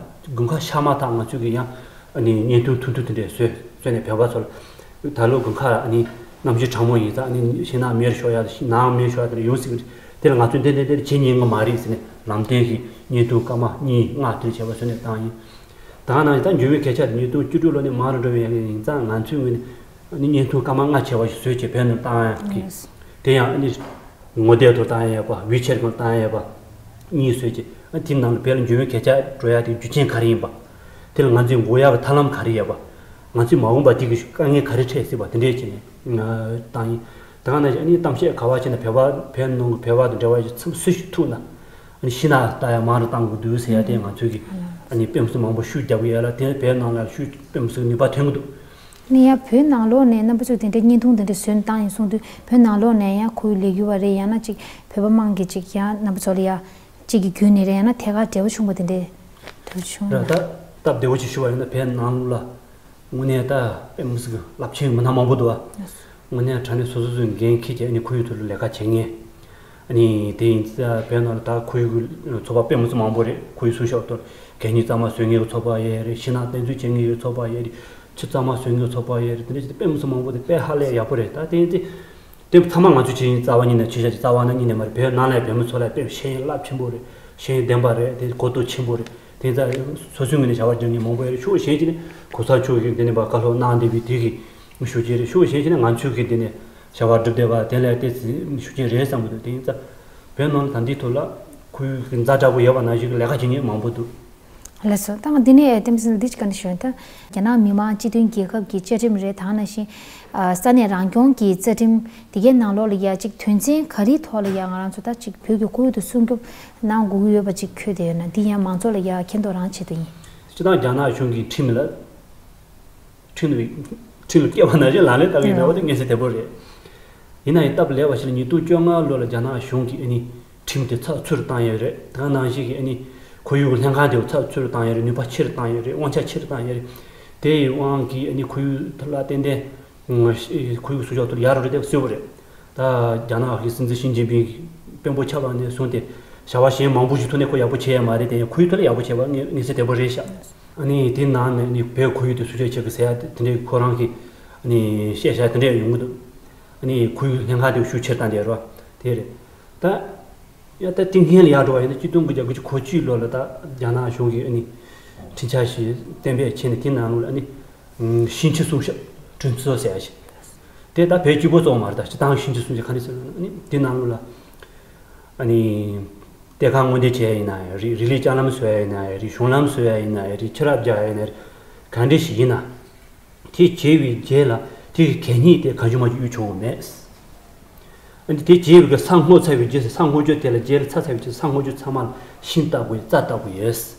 དགུན་ཁ་ཤར་མ་ཐག་ང་ཚོས་ཀྱི་ཡང་ཨ་ནི་བརྙན་ཐུང་ཐུང་ཐུང་དེ་འདྲ་བཟོས་བཟོས་ནས་བོད་པ་ཚོ་ལ་ད་ལོ་དགུན་ཁ་ཨ་ནི་གནམ་གཤིས་གྲང་མོ་ཡིན་ཙང་ཨ་ནི་ཤིང་ནགས་མེར་ཤོར་ཡ་ནགས་མེ་ཤོར་ཡ་དེ་འདྲ་ཡོང་སྲིད་ཀྱི་རེད། དེ་ལ་ང་ཚོས་འདི་འདི་འདི་བྱེད་ཉན་གྱི་མ་རེད་ཟེར་ནས་ལམ་སྟོན་གྱི་བརྙན་ཐུང་སྐར་མ་གཉིས་ལྔ་དེ་འདྲ་བྱས་པ་བཟོས་ནས་བཏང་ཡིན། ད་ནང་བཞིན་ད་འབྱུང་བའི་གོད་ཆག་དེ་ཉིས་སྟོང་བཅུ་དྲུག་ལོ་ནས་མང་རུ་འགྲོ་བའི་ཡིན་ཙང་ང་ཚོའི་ངོས་ནས་ཨ་ནི་བརྙན་ཐུང་སྐར་མ་ལྔ་བྱས་པ་ཞིག་བཟོས་བྱས་བོད་ནང་བཏང་ཡག་གི། དེ་ཡང་ཨ་ནི་ངོ་དེབ་ཐོག་བཏང་ཡག་པ་ཝི་ཆེར་སྒང་བཏང་ཡག་པ་གཉིས་བཟོས་བྱས། ཨ་དེའི་ནང་ལ་བོད་ལ་འབྱུང་བའི་གོད་ཆག་འགྲོ་ཡག་དེ་རྒྱུ་རྐྱེན་ག་རེ་ཡིན་པ། དེ་ལ་ང་ཚོས་འགོག་ཡག་གི་ཐབས་ལམ་ག་རེ་ཡོད་པ། ང་ཚོས་མ་འོངས་པ་དེ་གི་དཀའ་ངལ་ག་རེ་འཕྲད་སྲིད་པ་དེ་འདྲས་བྱས་ནས་བཏང་ཡིན། ད་ག་ནང་བཞིན་ཨ་ནི་གཏམ་བཤད་ག་བ་བྱས་ན་བོད་པ་བོད་ནང་གི་བོད་པ་དང་འབྲེལ་བ་ཡོད་ཚུལ་སུ་ཞིག་ཐུག་ན་ཨ་ནི་ཤིང་ནགས་ལྟ་ཡག་མང་རུ་བཏང་དགོས་འདུག་ཟེར་ཡ་དེ་ང་ཚོས་ཀྱི་ཨ་ནི་དཔེ་མི་སྲིད་མང་པོ་ཤུགས་རྒྱབ་ཀྱི་ཡོད་ལ། དེ་བོད་ནང་ལ་ཤུགས་དཔེ་མི་སྲིད་ནུས་པ་ཐོན་གྱི་འདུག་ནི་ཡང་བོད་ནང་ལོགས་ནས་རྣམ་པ་ཚོས་དེ་འདྲའི་བརྙན་ཐུང་དེ་འདྲ་བཟོས་བཏང་ཡིན་གསུངས་དུས་བོད་ནང་ལོགས་ནས་ཡང་ཁོར་ཡུག་ལས་འགུལ་བ་རེད། ཡང་ན་ཅིག་བོད་པ་དམངས་ཀྱི་ཅིག་ཡང་རྣམ་པ་ཚོ་ལ་ཡང་ཅིག་གི་བརྒྱུད་ནས་རེད། ཡང་ན་ཐད་ཀར་འབྲེལ་བ་བྱུང་བ་དེ་འདྲའི་དུ་བྱུང་ར། ད་སྟབས་བདེ་བོ་ཅིག་ཞུ་བ་ཡིན་ན་བོད་ནང་ལ་དངོས་གནས་ད་དཔེ་མི་སྲིད་རླབས་ཆེན་མི་སྣ་མང་པོ་འདུག་བ། དངོས་གནས་དྲང་གནས་སོ་སོ་སོའི་འགན་འཁྱེར་བྱས་ཨ་ནི་ཁོར་ཡུག་ཐོག་ལ་ལས་ཀ་བྱེད་མཁན། ཨ་ནི་དེ་ཡིན་ཙང་བོད་ནང་ལ་ད་ཁོར་ཡུག་ཚོགས་པ་དཔེ་མི་སྲིད་མང་པོ་རེད། ཁོར་ཡུག་སྲུང་སྐྱོབ་ཐོག་གད་སྙིགས་གཙང་མ་བཟོ་མཁན་གྱི་ཚོགས་པ་ཡོད་རེད། ཤིང་ནགས་བཙན་འཛུལ་བྱེད་མཁན་གྱི་ཚོགས་པ་ཡོད་རེད། ཆུ་གཙང་མ་བཟོ་མཁན་གྱི་ཚོགས་པ་ཡོད་རེད། དེ་འདྲ་བྱས་ཏེ་དཔེ་མི་སྲིད་མང་པོ་དེ་དཔེ་ཧ་ལས་ཡག་པོ་རེད། ད་དེ་ཡིན་ཙང་དེ་ཚང་མ་ང་ཚོས་བྱེད་ཡིན། རྩ་བ་ཉིད་ནས་ཆེ་ཤོས་ཀྱི་རྩ་བ་ནི་གཉིས་ནས་མ་རེད། བོད་ནང་ལ་བོད་མི་ཚོ་ལ་དཔེ་ཤེས་ཡོན་རླབས་ཆེན་པོ་རེད། ཤེས་ཡོན་ལྡན་པ་རེད། དེ་གོ་རྟོགས་ཆེན་པོ་རེད། དེ་ཚ་སོ་སོའི་ངོས་ནས་བྱ་བ་སྒྲུབ་མཁན་མང་པོ་ཡོད་རེད། ཕྱོགས་གཞན་ཞིག་ནས་གོང་ས་མཆོག་གིས་འདི་ནས་བཀའ་སློབ་གནང་བསྡད་པའི་དེ་གི་ཤུགས་རྐྱེན་རེད། ཕྱོགས་གཞན་ཞིག་ནས་ང་ཚོས་གི་འདི་ནས་བྱ་བ་སྒྲུབ་བསྡད་པ་དེ་ལས་དེ་ཤུགས་རྐྱེན་རེད་བསམ་གི་འདུག་དེ་ཡིན་ཙང་བོད་ནང་ལ་ད་འདིའི་ཐོག་ལ་ཁོར་ཡུག་གི་ཛ་དྲག་པོ་ཡོད་པ་ནང་བཞིན་གི་ལས་ཀ་བྱེད་མཁན་མང་པོ་འདུག་ལགས་སོ། ད་ང་འདི་ནས་ཨ་ཏེམ་སིན་འདི་ཅིག་བཀའ་འདྲི་ཞུ་ཡིན། ད་རྒྱ་ནག་མི་དམངས་སྤྱི་མཐུན་རྒྱལ་ཁབ་ཀྱི་བཅའ་ཁྲིམས་རེད། ད་ནང་བཞིན་ཨ་ས་གནས་རང་སྐྱོང་གི་རྩ་ཁྲིམས་དེ་གའི་ནང་ལོགས་ལ་ཡ་གཅིག་དོན་ཚན་ག་རེའི་ཐོག་ལ་ཡ་ང་རང་ཚོ་ད་ཅིག་བོད་ཀྱི་ཁོར་ཡུག་དེ་སྲུང་སྐྱོབ་གནང་དགོས་ཀྱི་ཡོད་པ་ཅིག་འཁོད་བསྡད་ཡོད་ན། འདི་ཡང་མང་ཚོགས་ལ་ཡ་མཁྱེན་རྟོགས་རང་ཆེད་དུ་ཡིན། སྤྱིར་བཏང་རྒྱ་ནག་གཞུང་གི་ཁྲིམས་ལ་ཁྲིམས་ལ་ཁྲིམས་ལ་སྐྱེལ་བ་ནང་བཞིན་ལག་ལེན་བསྟར་གྱི་མེད་པ་དེ་མངོན་གསལ་དོད་པོ་རེད། ཡིན་ན་ཡང་སྟབས་ལེགས་པ་ཞིག་ལ་ཉིས་སྟོང་བཅོ་ལྔ་ལོ་ལ་རྒྱ་ནག་གཞུང་གིས་ཨ་ནི་ཁྲིམས་དེ་ཚགས་ཚུད་དུ་བཏང་ཡོད་རེད། དེ་ག་ནང་བཞིན་གྱི་ཨ་ནི་ཁོར་ཡུག་གི་ལྷན་ཁང་དེ་ཚགས་ཚུད་དུ་བཏང་ཡོད་རེད། ནུས་པ་ཆེ་རུ་བཏང་ཡོད་རེད། དབང་ཆ་ཆེ་རུ་བཏང་ཡོད་རེད། དེ་ཡི་དབང་གིས་ཨ་ནི་ཁོར་ཡུག་ཐོག་ལ་ཏན་ཏན་ཁོར་ཡུག་སྲུང་སྐྱོབ་ཐོག་ལ་ཡག་རུ་རེད་དེ་གསལ་པོ་རེད། ད་རྒྱ་ནག་གི་སྲིད་འཛིན་ཞི་ཅིན་ཕིང་གི་དཔོན་པོ་ཆགས་པ་ནས་བཟུང་སྟེ་བྱ་བ་གཞན་མང་པོ་ཞིག་ཐོག་ནས་ཁོ་ཡག་པོ་བྱས་ཡ་མ་རེད་དེ། ཁོར་ཡུག་ཐོག་ལ་ཡག་པོ་བྱས་པ་ངས་ངས་ཚེ་བདེ་པོ་རེད་ཤག་ཨ་ནི་དེ་ནང་ནས་ནི་བོད་ཁོར་ཡུག་དེ་སྲུང་སྐྱོབ་བྱེད་དགོས་ཟེར་ཡ་དེ་འདྲའི་ཁོ་རང་གི་ཨ་ནི་བཤད་བྱ་དེ་འདྲས་ཡོང་གི་འདུག་ཨ་ནི་ཁོར་ཡུག་ལྷན་ཁང་དེ་ཤུགས་ཆེར་བཏང་བསྡད་རོགས་དེ་རེད། ད་ཡ་ད་དེ་སྔོན་ལ་ཡག་འགྲོ་བ་ཡིན་ན་གཅིག་སྟོང་དགུ་བརྒྱ་དགུ་བཅུ་གོ་གཅིག་ལོ་ལ་ད་རྒྱ་ནག་གཞུང་གིས་ཨ་ནི་ཁྲིམས་འཆར་ཞིག་གཏན་འབེབས་བྱས་ནས་དེ་ནང་ལོགས་ལ་ཨ་ནི་ཤིང་ཆུ་སྲུང་སྐྱོབ་ཁྲིམས་སྲོལ་ཟེར་ཡ་ཞིག་དེ་ད་བོད་གཅིག་པོ་གཙོ་བོ་མ་རེད། ད་སྤྱིར་བཏང་ཤིང་ཆུ་སྲུང་སྐྱོབ་ག་འདྲ་ཟེར་ན་ཨ་ནི་དེ་ནང་ལོགས་ལ་ཨ་ནི་གཏེར་ཁ་སྔོག་འདོན་བྱས་ཡ་ཡིན་ན་ཡང་རེད། རི་ལི་ལྕགས་ལམ་བཟོ་ཡ་ཡིན་ན་ཡང་རེད། གཞུང་ལམ་བཟོ་ཡ་ཡིན་ན་ཡང་རེད། ཆུ་རགས་རྒྱག་ཡ་ཡིན་ན་ཡང་རེད། ག་འདྲ་ཞིག་ཡིན་ན་དེ་བྱས་པའི་རྗེས་ལ་དེ་གི་གད་སྙིགས་དེ་གང་བྱུང་མང་བྱུང་གཡུག་ཆོག་གི་མེད། ཨ་ནི་དེ་བྱས་པའི་ས་སྔོ་ཚར་བའི་རྗེས་སུ་ས་སྔོ་རྒྱུ་དེ་ལ་རྗེས་ལ་ཚ་ཚར་བའི་རྗེས་སུ་ས་སྔོ་རྒྱུ་ཚང་མ་ལ་ཤིང་བཏབ་དགོས། རྩྭ་བཏབ་དགོས་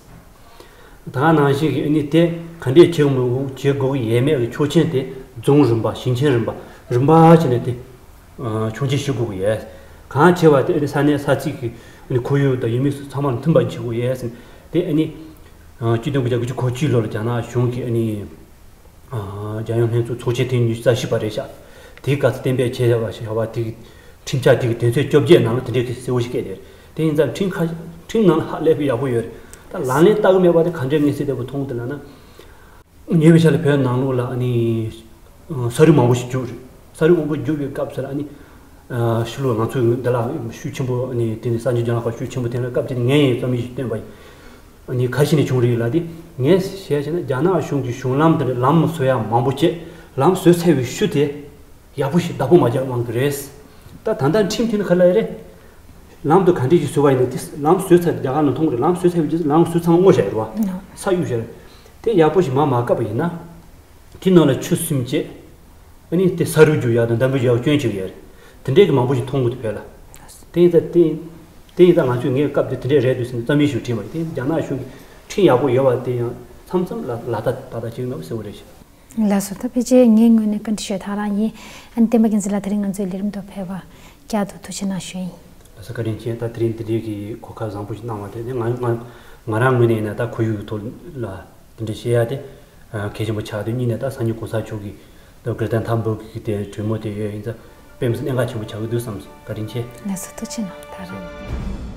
ཡོད། ད་ག་ནང་བཞིན་གྱི་ཨ་ནི་དེ་ག་འདྲས་བྱེད་དགོས་མི་དགོས་བྱེད་དགོས་ཀྱི་ཡས་མས་ཀྱི་ཆོག་མཆན་དེ་རྫོང་རིམ་པ་ཞིང་ཆེན་རིམ་པ་རིམ་པ་བྱས་ནས་དེ་ཆོག་མཆན་ཞུ་དགོས་ཀྱི་ཡོད། གང་བྱས་པ་དེ་ཨ་ནི་ས་གནས་ས་ཚིགས་ཀྱི་ཨ་ནི་ཁོར་ཡུག་དང་ཡུལ་མི་སོགས་ཚང་མ་ལ་མཐུན་པ་བྱེད་དགོས་ཡོད་ཟེར་ནས་དེ་ཨ་ནི་སྤྱི་ལོ་གཅིག་སྟོང་དགུ་བརྒྱ་དགུ་བཅུ་གོ་གཅིག་ལོ་ལ་རྒྱ་ནག་གཞུང་གིས་ཨ་ནི། རྒྱལ་ཡོངས་ལྷན་ཚོགས་ཚོགས་ཆེན་ཐེངས་ཉི་ཤུ་རྩ་བཞི་པ་རེད་ཤག་དེའི་སྐབས་སུ་གཏན་འབེབས་བྱས་བཞག་པ་ཞིག་ཡོད་པ་དེ་གི་ཁྲིམས་འཆར་དེ་གི་དོན་ཚན་བཅོ་བརྒྱད་ནང་ལ་དེ་འདྲའི་གི་གསལ་བོ་ཞིག་བཀོད་དེ་རེད། དེ་ཡིན་ཙང་ཁྲིམས་ཁ་ཁྲིམས་ནང་ལ་ཧ་ལས་པའི་ཡག་པོ་ཡོད་རེད། ད་ལག་ལེན་བསྟར་གི་མེད་པ་དེ་ག་འདྲའི་མངོན་གསལ་དོད་པོ་མཐོང་གི་འདུག་ལབ་ན། ཉེ་བའི་ཆར་ལ་བོད་ནང་ལོགས་ལ་ཨ་ནི་ས་རུད་མང་པོ་ཞིག་རྒྱུག་རེད། ས་རུད་མང་པོ་རྒྱུག་པའི་སྐབས་སུ་ཨ་ནི་ཕྱི་ལོགས་ང་ཚོས་འདི་ལ་ཤུགས་ཆེན་པོ་ཨ་ནི་དེ་ནི་གསར་འགྱུར་ལྗགས་ལ་ཁ་ཤུགས་ཆེན་པོ་དེ་ལ་སྐབས་དེ་ངས་ཡང་རྩོམ་ཡིག་ཞིག་བཏོན་པ་ཡིན། ཨ་ནི་ག་རེ་བྱས་ནས་བྱུང་རེད་ལབ་དེ། ངས་བཤད་བྱས་ན་རྒྱ་ནག་གཞུང་གི་གཞུང་ལམ་དེ་ལ་ལམ་བཟོ་ཡག་མང་པོ་བྱས། ལམ་བཟོས་ཚར་བའི་ཤུལ་དེ་ཡག་པོ་ཞིག་བདག་པོ་མ་རྒྱག་དབང་གིས་རེད། ད་ད་ལྟ་ཁྲིམས་དེ་ནི་ག་ལ་རེད། ལམ་དུ་ག་འདྲས་ཞིག་བཟོས་པ་ཡིན་ན་དེ་ལམ་བཟོས་ཚར་རྒྱ་གར་ནང་མཐོང་གི་རེད། ལམ་བཟོས་ཚར་བའི་རྗེས་ལམ་བཟོས་ཚང་མ་སྔོ་བཞག་རེད་བ། ས་གཡུག་བཞག་རེད། དེ་ཡག་པོ་ཞིག་མ་མ་བཀབ་པ་ཡིན་ན། དེ་ནང་ལ་ཆུ་སིམ་བྱས། ཨ་ནི་དེ་ས་རུད་རྒྱུག་ཡག་དང་འདམ་བུ་རྒྱག་སྐྱོན་བྱེད་ཀྱི་ཡོད་རེད། དེ་འདྲས་ཀྱི་མང་པོ་ཞིག་མཐོང་གི་འདུག་བོད་ལ། དེ་ཡིན་ཙང་དེ་དེ་ཡིན་ཙང་ང་ཚོས་ངའི་སྐབས་དེ་དེ་འདྲས་རེད་འདུག་ཟེར་ནས་རྩོམ་ཡིག་ཞིག་བྲིས་པ་རེད། དེ་ཡིན་ཙང་རྒྱ་ནག་གཞུང་གི་ཁྲིམས་ཡག་པོ་ཡོད་པ་དེ་ཡང་མཚམས་མཚམས་ལ་ལ་ད་ད་ད་བྱེད་ཀྱི་མེད་པ་གསལ་བོ་རེད་ཤག་ལགས་སོ། ད་ཕལ་ཆེར་ངའི་ངོས་ནས་བཀའ་འདྲི་ཞུ་ཐག་རང་ཡིན། ཨ་ནི་བསྟན་པ་རྒྱལ་མཚན་ལགས་དེ་རིང་ང་ཚོའི་ལས་རིམ་དུ་ཕེབས་པར་བསྐྱར་དུ་ཐུགས་རྗེ་གནང་ཞུ་ཡིན། ལགས་སོ། བཀའ་དྲིན་ཆེ། ད་དེ་རིང་འདི་འདྲའི་གི་གོ་སྐབས་བཟང་པོ་ཞིག་གནང་བ་དེ་ནི་ང་ང་ང་རང་ངོས་ནས་ཡིན་ན་ད་ཁོར་ཡུག་གི་ཐོག་ལ་དེ་འདྲ་བཤད་ཡ་དེ་གལ་ཆེན་པོ་ཆགས་དུས། གཉིས་ནས་ད་སང་ཉིན་གོང་ས་མཆོག་གི་ད་གར་སྟེགས་མཐའ་འབུད་ཀྱི་དེ་གྲོས་མོལ་དེ་ཡོད་ཡིན་ཙང་དཔེ་མི་སྲིད་གནད་འགག་ཆེན་པོ་ཆགས་ཀྱི་འདུག་བསམ་སོང་། བཀའ་དྲིན་ཆེ། ལགས་སོ། ཐུགས་རྗེ་གནང་། ད་རེས།